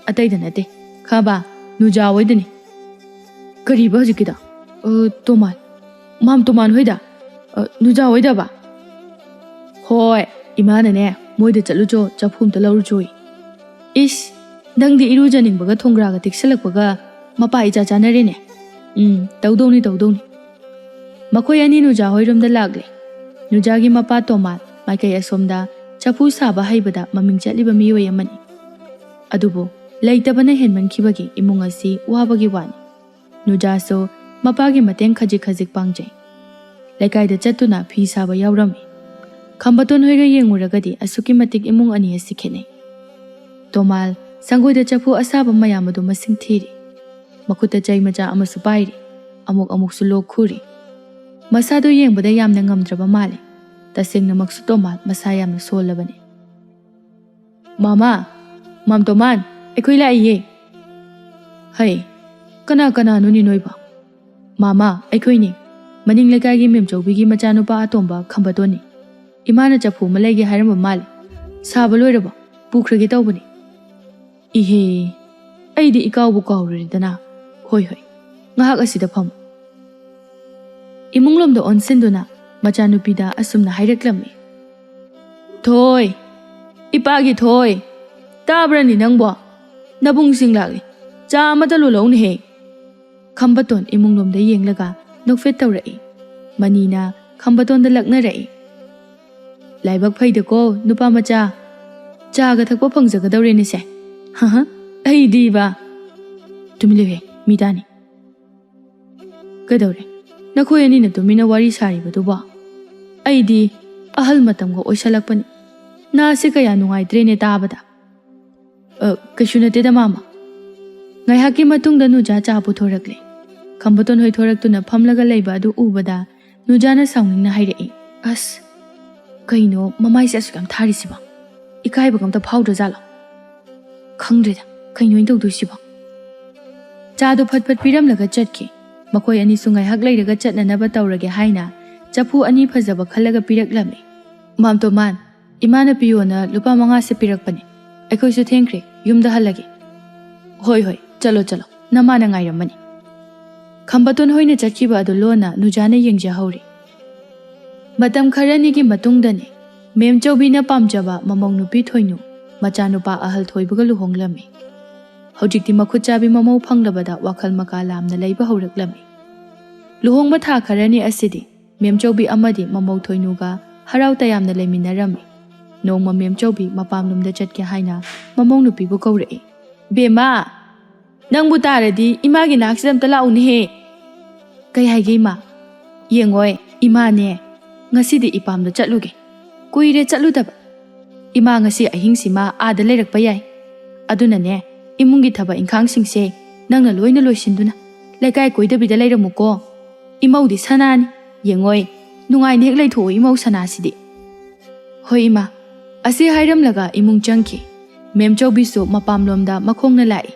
ꯑꯇꯩꯗ ꯅꯠꯇꯦ, ꯈꯪꯉꯕ? ꯅꯨꯖꯥ ꯍꯣꯏꯗꯅꯤ꯫" "ꯀꯔꯤꯕ ꯍꯧꯖꯤꯛꯀꯤꯗꯣ?" "ꯑ, ꯇꯣꯃꯥꯟ, ꯃꯥꯝ ꯇꯣꯃꯥꯟ ꯍꯣꯏꯗ? ꯑ, ꯅꯨꯖꯥ ꯍꯣꯏꯗꯕ?" "ꯍꯣꯏ, ꯏꯃꯥꯅꯅꯦ, "ꯃꯣꯏꯗ ꯆꯠꯂꯨꯆꯣ, ꯆꯐꯨ ꯑꯝꯇ ꯂꯧꯔꯨꯆꯣꯌꯦ꯫" "ꯏꯁ, ꯅꯪꯗꯤ ꯏꯔꯨꯖꯅꯤꯡꯕꯒ ꯊꯣꯡꯒ꯭ꯔꯥꯒ ꯇꯦꯛꯁꯜꯂꯛꯄꯒ ꯃꯄꯥ ꯏꯆꯥ ꯆꯥꯅꯔꯦꯅꯦ꯫" "ꯎꯝ, ꯇꯧꯗꯧꯅꯤ, ꯇꯧꯗꯧꯅꯤ꯫" ꯃꯈꯣꯏ ꯑꯅꯤ ꯅꯨꯖꯥ ꯍꯣꯏꯔꯣꯝꯗ ꯂꯥꯛꯂꯦ꯫ ꯅꯨꯖꯥꯒꯤ ꯃꯄꯥ ꯇꯣꯃꯥꯜ ꯃꯥꯏꯀꯩ ꯑꯁꯣꯝꯗ ꯆꯐꯨ ꯁꯥꯕ ꯍꯩꯕꯗ ꯃꯃꯤꯡ ꯆꯠꯂꯤꯕ ꯃꯤꯑꯣꯏ ꯑꯃꯅꯤ꯫ ꯑꯗꯨꯕꯨ ꯂꯩꯇꯕꯅ ꯍꯦꯟꯃꯟꯈꯤꯕꯒꯤ ꯏꯃꯨꯡ ꯑꯁꯤ ꯋꯥꯕꯒꯤ ꯋꯥꯅꯤ꯫ ꯅꯨꯖꯥꯁꯨ ꯃꯄꯥꯒꯤ ꯃꯇꯦꯡ ꯈꯖꯤꯛ ꯈꯖꯤꯛ ꯄꯥꯡꯖꯩ꯫ ꯂꯩꯀꯥꯏꯗ ꯆꯠꯇꯨꯅ ꯐꯤ ꯁꯥꯕ ꯌꯥꯎꯔꯝꯃꯤ꯫ ꯈꯝꯕꯇꯣꯟ ꯍꯣꯏꯒ ꯌꯦꯡꯉꯨꯔꯒꯗꯤ ꯑꯁꯨꯛꯀꯤ ꯃꯇꯤꯛ ꯏꯃꯨꯡ ꯑꯅꯤ ꯑꯁꯤ ꯈꯦꯠꯅꯩ꯫ ꯇꯣꯃꯥꯜ ꯁꯪꯒꯣꯏꯗ ꯆꯐꯨ ꯑꯁꯥꯕ ꯃꯌꯥꯝ ꯑꯗꯨ ꯃꯁꯤꯡ ꯊꯤꯔꯤ꯫ ꯃꯈꯨꯠꯇ ꯆꯩ ꯃꯆꯥ ꯑꯃꯁꯨ ꯄꯥꯏꯔꯤ꯫ ꯑꯃꯨꯛ ꯑꯃꯨꯛꯁꯨ ꯂꯣꯛ ꯈꯨꯔꯤ꯫ ꯃꯁꯥꯗꯣ ꯌꯦꯡꯕꯗ ꯌꯥꯝꯅ ꯉꯝꯗ꯭ꯔꯕ ꯃꯥꯜꯂꯦ꯫ ꯇꯁꯦꯡꯅꯃꯛꯁꯨ ꯇꯣꯃꯥꯜ ꯃꯁꯥ ꯌꯥꯝꯅ ꯁꯣꯜꯂꯕꯅꯤ꯫ "ꯃꯥꯃꯥ, ꯃꯥꯝꯇꯣꯃꯥꯟ, ꯑꯩꯈꯣꯏ ꯂꯥꯛꯏꯌꯦ꯫" "ꯍꯩ, ꯀꯅꯥ ꯀꯅꯥꯅꯣꯅꯦ ꯅꯣꯏꯕꯣ?" "ꯃꯥꯃꯥ, ꯑꯩꯈꯣꯏꯅꯤ꯫ ꯃꯅꯤꯡ ꯂꯩꯀꯥꯏꯒꯤ ꯃꯦꯝꯆꯧꯕꯤꯒꯤ ꯃꯆꯥꯅꯨꯄꯥ ꯑꯇꯣꯝꯕ ꯈꯝꯕꯇꯣꯟꯅꯤ꯫ ꯏꯃꯥꯅ ꯆꯐꯨ ꯑꯃ ꯂꯩꯒꯦ ꯍꯥꯏꯔꯝꯕ ꯃꯥꯜꯂꯦ꯫ ꯁꯥꯕ ꯂꯣꯏꯔꯕꯣ? ꯄꯨꯈ꯭ꯔꯒꯦ ꯇꯧꯕꯅꯤ꯫" "ꯏꯍꯦ, ꯑꯩꯗꯤ ꯏꯀꯥꯎꯕꯨ ꯀꯥꯎꯔꯨꯔꯦꯗꯅ꯫ ꯍꯣꯏ, ꯍꯣꯏ, ꯉꯥꯏꯍꯥꯛ ꯑꯁꯤꯗ ꯐꯝꯃꯨ꯫" ꯏꯃꯨꯡꯂꯣꯝꯗ ꯑꯣꯟꯁꯤꯟꯗꯨꯅ ꯃꯆꯥꯅꯨꯄꯤꯗ ꯑꯁꯨꯝꯅ ꯍꯥꯏꯔꯛꯂꯝꯃꯤ꯫ "ꯊꯣꯏ, ꯏꯄꯥꯒꯤ ꯊꯣꯏ, ꯇꯥꯕ꯭ꯔꯅꯤ ꯅꯪꯕꯣ? ꯅꯕꯨꯡꯁꯤꯡ ꯂꯥꯛꯂꯤ꯫ ꯆꯥ ꯑꯃꯇ ꯂꯣꯜꯂꯛꯎꯅꯦꯍꯦ꯫" ꯈꯝꯕꯇꯣꯟ ꯏꯃꯨꯡꯂꯣꯝꯗ ꯌꯦꯡꯂꯒ ꯅꯣꯛꯐꯦꯠ ꯇꯧꯔꯛꯏ꯫ ꯃꯅꯤꯅ ꯈꯝꯕꯇꯣꯟꯗ ꯂꯛꯅꯔꯛꯏ꯫ "ꯂꯥꯏꯕꯛ ꯐꯩꯗꯀꯣ, ꯅꯨꯄꯥ ꯃꯆꯥ꯫ ꯆꯥꯒ ꯊꯛꯄ ꯐꯪꯖꯒꯗꯧꯔꯦꯅꯦꯁꯦ꯫ ꯍꯍ, ꯑꯩꯗꯤꯕ꯫" "ꯇꯨꯃꯤꯟ ꯂꯩꯌꯨꯍꯦ, ꯃꯤ ꯇꯥꯅꯤ꯫ ꯀꯩꯗꯧꯔꯦ? ꯅꯈꯣꯏ ꯑꯅꯤꯅ ꯇꯨꯃꯤꯟꯅ ꯋꯥꯔꯤ ꯁꯥꯔꯤꯕꯗꯨꯕꯣ? ꯑꯩꯗꯤ ꯑꯍꯜ ꯃꯇꯝꯒ ꯑꯣꯏꯁꯜꯂꯛꯄꯅꯤ꯫ ꯅꯥꯁꯦ ꯀꯌꯥ ꯅꯨꯡꯉꯥꯏꯇ꯭ꯔꯦꯅꯦ ꯇꯥꯕꯗ꯫" "ꯑ, ꯀꯩꯁꯨ ꯅꯠꯇꯦꯗ, ꯃꯥꯃ꯫" ꯉꯥꯏꯍꯥꯛꯀꯤ ꯃꯇꯨꯡꯗ ꯅꯨꯖꯥ ꯆꯥ ꯄꯨꯊꯣꯔꯛꯂꯦ꯫ ꯈꯝꯕꯇꯣꯟ ꯍꯣꯏ ꯊꯣꯔꯛꯇꯨꯅ ꯐꯝꯂꯒ ꯂꯩꯕ ꯑꯗꯨ ꯎꯕꯗ ꯅꯨꯖꯥꯅ ꯁꯥꯎꯅꯤꯡꯅ ꯍꯥꯏꯔꯛꯏ, "ꯑꯁ, ꯀꯩꯅꯣ ꯃꯃꯥꯏꯁꯦ ꯑꯁꯨꯛ ꯌꯥꯝ ꯊꯥꯔꯤꯁꯤꯕꯣ? ꯏꯀꯥꯏꯕꯒ ꯑꯝꯇ ꯐꯥꯎꯗ꯭ꯔꯖꯥꯠꯂꯣ? ꯈꯪꯗ꯭ꯔꯦꯗ, ꯀꯩꯅꯣ ꯑꯩꯅ ꯇꯧꯗꯣꯏꯁꯤꯕꯣ?" ꯆꯥꯗꯣ ꯐꯠ ꯐꯠ ꯄꯤꯔꯝꯂꯒ ꯆꯠꯈꯤ꯫ ꯃꯈꯣꯏ ꯑꯅꯤꯁꯨ ꯉꯥꯏꯍꯥꯛ ꯂꯩꯔꯒ ꯆꯠꯅꯅꯕ ꯇꯧꯔꯒꯦ ꯍꯥꯏꯅ ꯆꯐꯨ ꯑꯅꯤ ꯐꯖꯕ ꯈꯜꯂꯒ ꯄꯤꯔꯛꯂꯝꯃꯤ꯫ "ꯃꯥꯝꯇꯣꯃꯥꯟ, ꯏꯃꯥꯅ ꯄꯤꯌꯣꯅ ꯂꯨꯄꯥ ꯃꯉꯥꯁꯦ ꯄꯤꯔꯛꯄꯅꯦ꯫ ꯑꯩꯈꯣꯏꯁꯨ ꯊꯦꯡꯈ꯭ꯔꯦ, ꯌꯨꯝꯗ ꯍꯜꯂꯒꯦ꯫" "ꯍꯣꯏ, ꯍꯣꯏ, ꯆꯠꯂꯣ, ꯆꯠꯂꯣ, ꯅꯃꯥꯅ ꯉꯥꯏꯔꯝꯃꯅꯤ꯫" ꯈꯝꯕꯇꯣꯟ ꯍꯣꯏꯅ ꯆꯠꯈꯤꯕ ꯑꯗꯨ ꯂꯣꯟꯅ ꯅꯨꯖꯥꯅ ꯌꯦꯡꯖꯍꯧꯔꯤ꯫ ꯃꯇꯝ ꯈꯔꯅꯤꯒꯤ ꯃꯇꯨꯡꯗꯅꯤ꯫ ꯃꯦꯝ ꯆꯧꯕꯤꯅ ꯄꯥꯝꯖꯕ ꯃꯃꯧ ꯅꯨꯄꯤ ꯊꯣꯏꯅꯨ ꯃꯆꯥꯅꯨꯄꯥ ꯑꯍꯜ ꯊꯣꯏꯕꯒ ꯂꯨꯍꯣꯡꯂꯝꯃꯤ꯫ ꯍꯧꯖꯤꯛꯇꯤ ꯃꯈꯨꯠ ꯆꯥꯕꯤ ꯃꯃꯧ ꯐꯪꯂꯕꯗ ꯋꯥꯈꯜ ꯃꯀꯥ ꯂꯥꯝꯅ ꯂꯩꯕ ꯍꯧꯔꯛꯂꯝꯃꯤ꯫ ꯂꯨꯍꯣꯡꯕ ꯊꯥ ꯈꯔꯅꯤ ꯑꯁꯤꯗꯤ ꯃꯦꯝ ꯆꯧꯕꯤ ꯑꯃꯗꯤ ꯃꯃꯧ ꯊꯣꯏꯅꯨꯒ ꯍꯔꯥꯎ ꯇꯌꯥꯝꯅ ꯂꯩꯃꯤꯟꯅꯔꯝꯃꯤ꯫ ꯅꯣꯡꯃ ꯃꯦꯝ ꯆꯧꯕꯤ ꯃꯄꯥꯝꯂꯣꯝꯗ ꯆꯠꯀꯦ ꯍꯥꯏꯅ ꯃꯃꯧ ꯅꯨꯄꯤꯕꯨ ꯀꯧꯔꯛꯏ꯫ "ꯕꯦꯝꯃ, ꯅꯪꯕꯨ ꯇꯥꯔꯗꯤ ꯏꯃꯥꯒꯤ ꯅꯥꯛꯁꯤꯗ ꯑꯝꯇ ꯂꯥꯛꯎꯅꯦꯍꯦ꯫" "ꯀꯩ ꯍꯥꯏꯒꯦ ꯏꯃꯥ?" "ꯌꯦꯡꯉꯣꯏ, ꯏꯃꯥꯅꯦ, ꯉꯁꯤꯗꯤ ꯏꯄꯥꯝꯗ ꯆꯠꯂꯨꯒꯦ꯫ ꯀꯨꯏꯔꯦ ꯆꯠꯂꯨꯗꯕ꯫ ꯏꯃꯥ ꯉꯁꯤ ꯑꯍꯤꯡꯁꯤꯃ ꯑꯥꯗ ꯂꯩꯔꯛꯄ ꯌꯥꯏ꯫ ꯑꯗꯨꯅꯅꯦ, ꯏꯃꯨꯡꯒꯤ ꯊꯕꯛ ꯏꯪꯈꯥꯡꯁꯤꯡꯁꯦ ꯅꯪꯅ ꯂꯣꯏꯅ ꯂꯣꯏꯁꯤꯟꯗꯨꯅ ꯂꯩꯀꯥꯏ ꯀꯣꯏꯗꯕꯤꯗ ꯂꯩꯔꯝꯃꯨꯀꯣ꯫ ꯏꯃꯧꯗꯤ ꯁꯅꯥꯅꯤ꯫ ꯌꯦꯡꯉꯣꯏ, ꯅꯨꯡꯉꯥꯏꯅ ꯍꯦꯛ ꯂꯩꯊꯣꯛꯑꯣ ꯏꯃꯧ ꯁꯅꯥꯁꯤꯗꯤ꯫" "ꯍꯣꯏ ꯏꯃꯥ꯫" ꯑꯁꯤ ꯍꯥꯏꯔꯝꯂꯒ ꯏꯃꯨꯡ ꯆꯪꯈꯤ꯫ ꯃꯦꯝ ꯆꯧꯕꯤꯁꯨ ꯃꯄꯥꯝꯂꯣꯝꯗ ꯃꯈꯣꯡꯅ ꯂꯥꯛꯏ꯫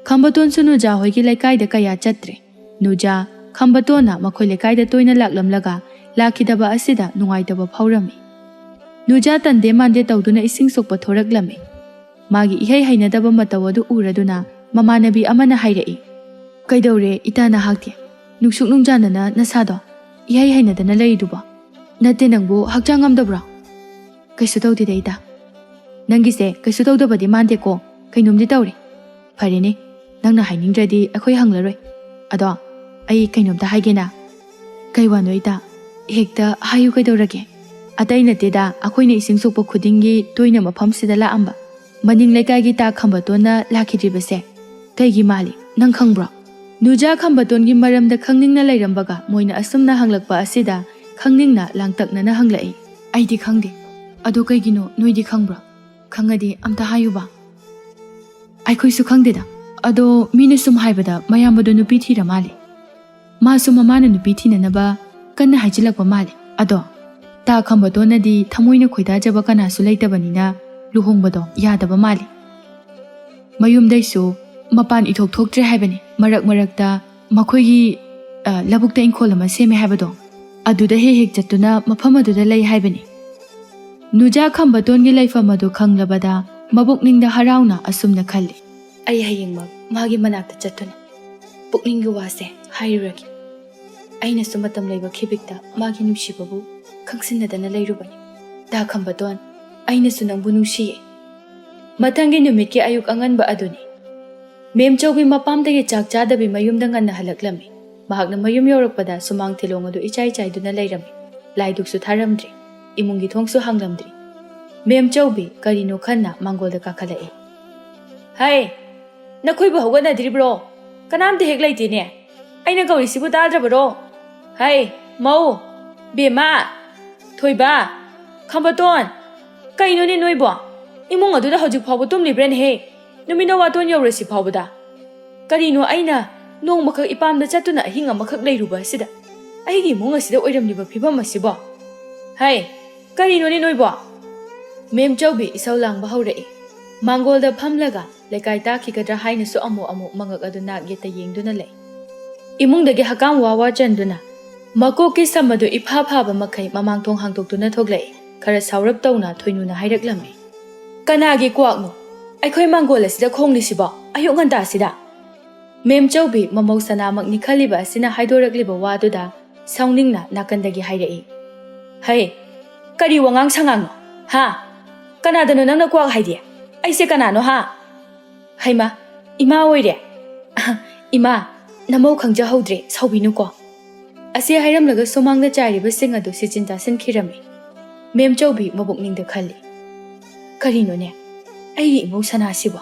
ꯈꯝꯕꯇꯣꯟꯁꯨ ꯅꯨꯖꯥ ꯍꯣꯏꯒꯤ ꯂꯩꯀꯥꯏꯗ ꯀꯌꯥ ꯆꯠꯇ꯭ꯔꯦ꯫ ꯅꯨꯖꯥ, ꯈꯝꯕꯇꯣꯟꯅ ꯃꯈꯣꯏ ꯂꯩꯀꯥꯏꯗ ꯇꯣꯏꯅ ꯂꯥꯛꯂꯝꯂꯒ ꯂꯥꯛꯈꯤꯗꯕ ꯑꯁꯤꯗ ꯅꯨꯡꯉꯥꯏꯇꯕ ꯐꯥꯎꯔꯝꯃꯤ꯫ ꯅꯨꯖꯥ ꯇꯟꯗꯦ ꯃꯥꯟꯗꯦ ꯇꯧꯗꯨꯅ ꯏꯁꯤꯡ ꯁꯣꯛꯄ ꯊꯣꯔꯛꯂꯝꯃꯤ꯫ ꯃꯥꯒꯤ ꯏꯍꯩ ꯍꯩꯅꯗꯕ ꯃꯇꯧ ꯑꯗꯨ ꯎꯔꯗꯨꯅ ꯃꯃꯥꯟꯅꯕꯤ ꯑꯃꯅ ꯍꯥꯏꯔꯛꯏ, "ꯀꯩꯗꯧꯔꯦ ꯏꯇꯥ ꯅꯍꯥꯛꯇꯤ? ꯅꯨꯡꯁꯨꯛ ꯅꯨꯡꯖꯥꯅꯅ ꯅꯁꯥꯗꯣ ꯏꯍꯩ ꯍꯩꯅꯗꯅ ꯂꯩꯔꯤꯗꯨꯕꯣ? ꯅꯠꯇꯦ, ꯅꯪꯕꯨ ꯍꯛꯆꯥꯡ ꯉꯝꯗꯕ꯭ꯔꯣ?" "ꯀꯩꯁꯨ ꯇꯧꯗꯦꯗ ꯏꯇꯥ꯫ ꯅꯪꯒꯤꯁꯦ ꯀꯩꯁꯨ ꯇꯧꯗꯕꯗꯤ ꯃꯥꯟꯗꯦꯀꯣ, ꯀꯩꯅꯣꯝꯗꯤ ꯇꯧꯔꯦ꯫ ꯐꯔꯦꯅꯦ, ꯅꯪꯅ ꯍꯥꯏꯅꯤꯡꯗ꯭ꯔꯗꯤ ꯑꯩꯈꯣꯏ ꯍꯪꯂꯔꯣꯏ꯫ ꯑꯗꯣ ꯑꯩ ꯀꯩꯅꯣꯝꯇ ꯍꯥꯏꯒꯦꯅ꯫" "ꯀꯩ ꯋꯥꯅꯣ ꯏꯇꯥ? ꯍꯦꯛꯇ ꯍꯥꯏꯌꯨ ꯀꯩꯗꯧꯔꯒꯦ?" "ꯑꯇꯩ ꯅꯠꯇꯦꯗ, ꯑꯩꯈꯣꯏꯅ ꯏꯁꯤꯡ ꯁꯣꯛꯄ ꯈꯨꯗꯤꯡꯒꯤ ꯇꯣꯏꯅ ꯃꯐꯝꯁꯤꯗ ꯂꯥꯛꯑꯝꯕ ꯃꯅꯤꯡ ꯂꯩꯀꯥꯏꯒꯤ ꯇꯥ ꯈꯝꯕꯇꯣꯟꯅ ꯂꯥꯛꯈꯤꯗ꯭ꯔꯤꯕꯁꯦ ꯀꯩꯒꯤ ꯃꯥꯜꯂꯤ ꯅꯪ ꯈꯪꯕ꯭ꯔꯣ?" ꯅꯨꯖꯥ ꯈꯝꯕꯇꯣꯟꯒꯤ ꯃꯔꯝꯗ ꯈꯪꯅꯤꯡꯅ ꯂꯩꯔꯝꯕꯒ ꯃꯣꯏꯅ ꯑꯁꯨꯝꯅ ꯍꯪꯂꯛꯄ ꯑꯁꯤꯗ ꯈꯪꯅꯤꯡꯅ ꯂꯥꯡꯇꯛꯅꯅ ꯍꯪꯂꯛꯏ꯫ "ꯑꯩꯗꯤ ꯈꯪꯗꯦ꯫ ꯑꯗꯣ ꯀꯩꯒꯤꯅꯣ ꯅꯣꯏꯗꯤ ꯈꯪꯕ꯭ꯔꯣ? ꯈꯪꯉꯗꯤ ꯑꯝꯇ ꯍꯥꯏꯌꯨꯕ꯫" "ꯑꯩꯈꯣꯏꯁꯨ ꯈꯪꯗꯦꯗ꯫ ꯑꯗꯣ ꯃꯤꯅ ꯁꯨꯝ ꯍꯥꯏꯕꯗ ꯃꯌꯥꯝꯕꯗꯣ ꯅꯨꯄꯤ ꯊꯤꯔ ꯃꯥꯜꯂꯦ꯫ ꯃꯥꯁꯨ ꯃꯃꯥꯅ ꯅꯨꯄꯤ ꯊꯤꯅꯅꯕ ꯀꯟꯅ ꯍꯥꯏꯖꯤꯜꯂꯛꯄ ꯃꯥꯜꯂꯦ꯫ ꯑꯗꯣ ꯇꯥ ꯈꯝꯕꯇꯣꯟꯅꯗꯤ ꯊꯃꯣꯏꯅ ꯈꯣꯏꯗꯥꯖꯕ ꯀꯅꯥꯁꯨ ꯂꯩꯇꯕꯅꯤꯅ ꯂꯨꯍꯣꯡꯕꯗꯣ ꯌꯥꯗꯕ ꯃꯥꯜꯂꯦ꯫ ꯃꯌꯨꯝꯗꯩꯁꯨ ꯃꯄꯥꯟ ꯏꯊꯣꯛ ꯊꯣꯛꯇ꯭ꯔꯦ ꯍꯥꯏꯕꯅꯤ꯫ ꯃꯔꯛ ꯃꯔꯛꯇ ꯃꯈꯣꯏꯒꯤ, ꯑ, ꯂꯧꯕꯨꯛꯇ ꯏꯪꯈꯣꯜ ꯑꯃ ꯁꯦꯝꯃꯦ ꯍꯥꯏꯕꯗꯣ, ꯑꯗꯨꯗ ꯍꯦꯛ ꯍꯦꯛ ꯆꯠꯇꯨꯅ ꯃꯐꯝ ꯑꯗꯨꯗ ꯂꯩ ꯍꯥꯏꯕꯅꯤ꯫" ꯅꯨꯖꯥ ꯈꯝꯕꯇꯣꯟꯒꯤ ꯂꯩꯐꯝ ꯑꯗꯨ ꯈꯪꯂꯕꯗ ꯃꯕꯨꯛꯅꯤꯡꯗ ꯍꯔꯥꯎꯅ ꯑꯁꯨꯝꯅ ꯈꯜꯂꯤ, "ꯑꯩ ꯍꯌꯦꯡꯃꯛ ꯃꯥꯒꯤ ꯃꯅꯥꯛꯇ ꯆꯠꯇꯨꯅ ꯄꯨꯛꯅꯤꯡꯒꯤ ꯋꯥꯁꯦ ꯍꯥꯏꯔꯨꯔꯒꯦ꯫ ꯑꯩꯅꯁꯨ ꯃꯇꯝ ꯂꯩꯕ ꯈꯤꯕꯤꯛꯇ ꯃꯥꯒꯤ ꯅꯨꯡꯁꯤꯕꯕꯨ ꯈꯪꯁꯤꯟꯅꯗꯅ ꯂꯩꯔꯨꯕꯅꯤ꯫" "ꯗꯥ ꯈꯝꯕꯇꯣꯟ, ꯑꯩꯅꯁꯨ ꯅꯪꯕꯨ ꯅꯨꯡꯁꯤꯌꯦ꯫" ꯃꯊꯪꯒꯤ ꯅꯨꯃꯤꯠꯀꯤ ꯑꯌꯨꯛ ꯑꯉꯟꯕ ꯑꯗꯨꯅꯤ꯫ ꯃꯦꯝꯆꯧꯕꯤ ꯃꯄꯥꯝꯗꯒꯤ ꯆꯥꯛ ꯆꯥꯗꯕꯤ ꯃꯌꯨꯝꯗ ꯉꯟꯅ ꯍꯜꯂꯛꯂꯝꯃꯤ꯫ ꯃꯍꯥꯛꯅ ꯃꯌꯨꯝ ꯌꯧꯔꯛꯄꯗ ꯁꯨꯃꯥꯡ ꯊꯤꯂꯣꯡ ꯑꯗꯨ ꯏꯆꯥꯏ ꯆꯥꯏꯗꯨꯅ ꯂꯩꯔꯝꯃꯤ꯫ ꯂꯥꯏꯗꯨꯛꯁꯨ ꯊꯥꯔꯝꯗ꯭ꯔꯤ꯫ ꯏꯃꯨꯡꯒꯤ ꯊꯣꯡꯁꯨ ꯍꯥꯡꯂꯝꯗ꯭ꯔꯤ꯫ ꯃꯦꯝꯆꯧꯕꯤ ꯀꯔꯤꯅꯣ ꯈꯟꯅ ꯃꯥꯡꯒꯣꯜꯗ ꯀꯥꯈꯠꯂꯛꯏ꯫ "ꯍꯩ, ꯅꯈꯣꯏꯕꯨ ꯍꯧꯒꯠꯅꯗ꯭ꯔꯤꯕ꯭ꯔꯣ? ꯀꯅꯥꯝꯇ ꯍꯦꯛ ꯂꯩꯇꯦꯅꯦ꯫ ꯑꯩꯅ ꯀꯧꯔꯤꯁꯤꯕꯨ ꯇꯥꯗ꯭ꯔꯕꯔꯣ? ꯍꯩ, ꯃꯧ, ꯕꯦꯝꯃ, ꯊꯣꯏꯕ, ꯈꯝꯕꯇꯣꯟ, ꯀꯩꯅꯣꯅꯦ ꯅꯣꯏꯕꯣ? ꯏꯃꯨꯡ ꯑꯗꯨꯗ ꯍꯧꯖꯤꯛ ꯐꯥꯎꯕ ꯇꯨꯝꯂꯤꯕ꯭ꯔꯥꯅꯦꯍꯦ? ꯅꯨꯃꯤꯠꯅ ꯋꯥꯇꯣꯟ ꯌꯧꯔꯁꯤ ꯐꯥꯎꯕꯗ꯫ ꯀꯔꯤꯅꯣ ꯑꯩꯅ ꯅꯣꯡꯃꯈꯛ ꯏꯄꯥꯝꯗ ꯆꯠꯇꯨꯅ ꯑꯍꯤꯡ ꯑꯃꯈꯛ ꯂꯩꯔꯨꯕ ꯑꯁꯤꯗ? ꯑꯩꯒꯤ ꯏꯃꯨꯡ ꯑꯁꯤꯗ ꯑꯣꯏꯔꯝꯂꯤꯕ ꯐꯤꯕꯝ ꯑꯁꯤꯕꯣ? ꯍꯩ, ꯀꯔꯤꯅꯣꯅꯦ ꯅꯣꯏꯕꯣ?" ꯃꯦꯝꯆꯧꯕꯤ ꯏꯁꯧ ꯂꯥꯡꯕ ꯍꯧꯔꯛꯏ꯫ ꯃꯥꯡꯒꯣꯜꯗ ꯐꯝꯂꯒ ꯂꯩꯀꯥꯏ ꯇꯥꯈꯤꯒꯗ꯭ꯔꯥ ꯍꯥꯏꯅꯁꯨ ꯑꯃꯨꯛ ꯑꯃꯨꯛ ꯃꯉꯛ ꯑꯗꯨ ꯅꯥꯛ ꯌꯦꯠꯇ ꯌꯦꯡꯗꯨꯅ ꯂꯩ꯫ ꯏꯃꯨꯡꯗꯒꯤ ꯍꯀꯥꯝ ꯋꯥ ꯋꯥ ꯆꯟꯗꯨꯅ ꯃꯀꯣꯛꯀꯤ ꯁꯝ ꯑꯗꯨ ꯏꯐꯥ ꯐꯥꯕ ꯃꯈꯩ ꯃꯃꯥꯡ ꯊꯣꯡ ꯍꯥꯡꯗꯣꯛꯇꯨꯅ ꯊꯣꯛꯂꯛꯏ꯫ ꯈꯔ ꯁꯥꯎꯔꯞ ꯇꯧꯅ ꯊꯣꯏꯅꯨꯅ ꯍꯥꯏꯔꯛꯂꯝꯃꯤ꯫ "ꯀꯅꯥꯒꯤ ꯀ꯭ꯋꯥꯛꯅꯣ ꯑꯩꯈꯣꯏ ꯃꯥꯡꯒꯣꯜ ꯑꯁꯤꯗ ꯈꯣꯡꯂꯤꯁꯤꯕꯣ ꯑꯌꯨꯛ ꯉꯟꯇꯥꯁꯤꯗ?" ꯃꯦꯝꯆꯧꯕꯤ ꯃꯃꯧ ꯁꯅꯥꯃꯛꯅꯤ ꯈꯜꯂꯤꯕ ꯑꯁꯤꯅ ꯍꯥꯏꯗꯣꯔꯛꯂꯤꯕ ꯋꯥꯗꯨꯗ ꯁꯥꯎꯅꯤꯡꯅ ꯅꯥꯀꯟꯗꯒꯤ ꯍꯥꯏꯔꯛꯏ꯫ "ꯍꯩ, ꯀꯔꯤ ꯋꯥꯉꯥꯡ ꯁꯉꯥꯡꯅꯣ? ꯍꯥ? ꯀꯅꯥꯗꯅꯣ ꯅꯪꯅ ꯀ꯭ꯋꯥꯛ ꯍꯥꯏꯗꯤ? ꯑꯩꯁꯦ ꯀꯅꯥꯅꯣ ꯍꯥ?" "ꯍꯩꯃꯥ, ꯏꯃꯥ ꯑꯣꯏꯔꯦ꯫ ꯏꯃꯥ, ꯅꯃꯧ ꯈꯪꯖꯍꯧꯗ꯭ꯔꯦ, ꯁꯥꯎꯕꯤꯅꯨꯀꯣ꯫" ꯑꯁꯤ ꯍꯥꯏꯔꯝꯂꯒ ꯁꯨꯃꯥꯡꯗ ꯆꯥꯏꯔꯤꯕꯁꯤꯡ ꯑꯗꯨ ꯁꯤꯆꯤꯟ ꯇꯥꯁꯤꯟꯈꯤꯔꯝꯃꯤ꯫ ꯃꯦꯝꯆꯧꯕꯤ ꯃꯕꯨꯛꯅꯤꯡꯗ ꯈꯜꯂꯤ, "ꯀꯔꯤꯅꯣꯅꯦ ꯑꯩꯒꯤ ꯏꯃꯧ ꯁꯅꯥꯁꯤꯕꯣ?"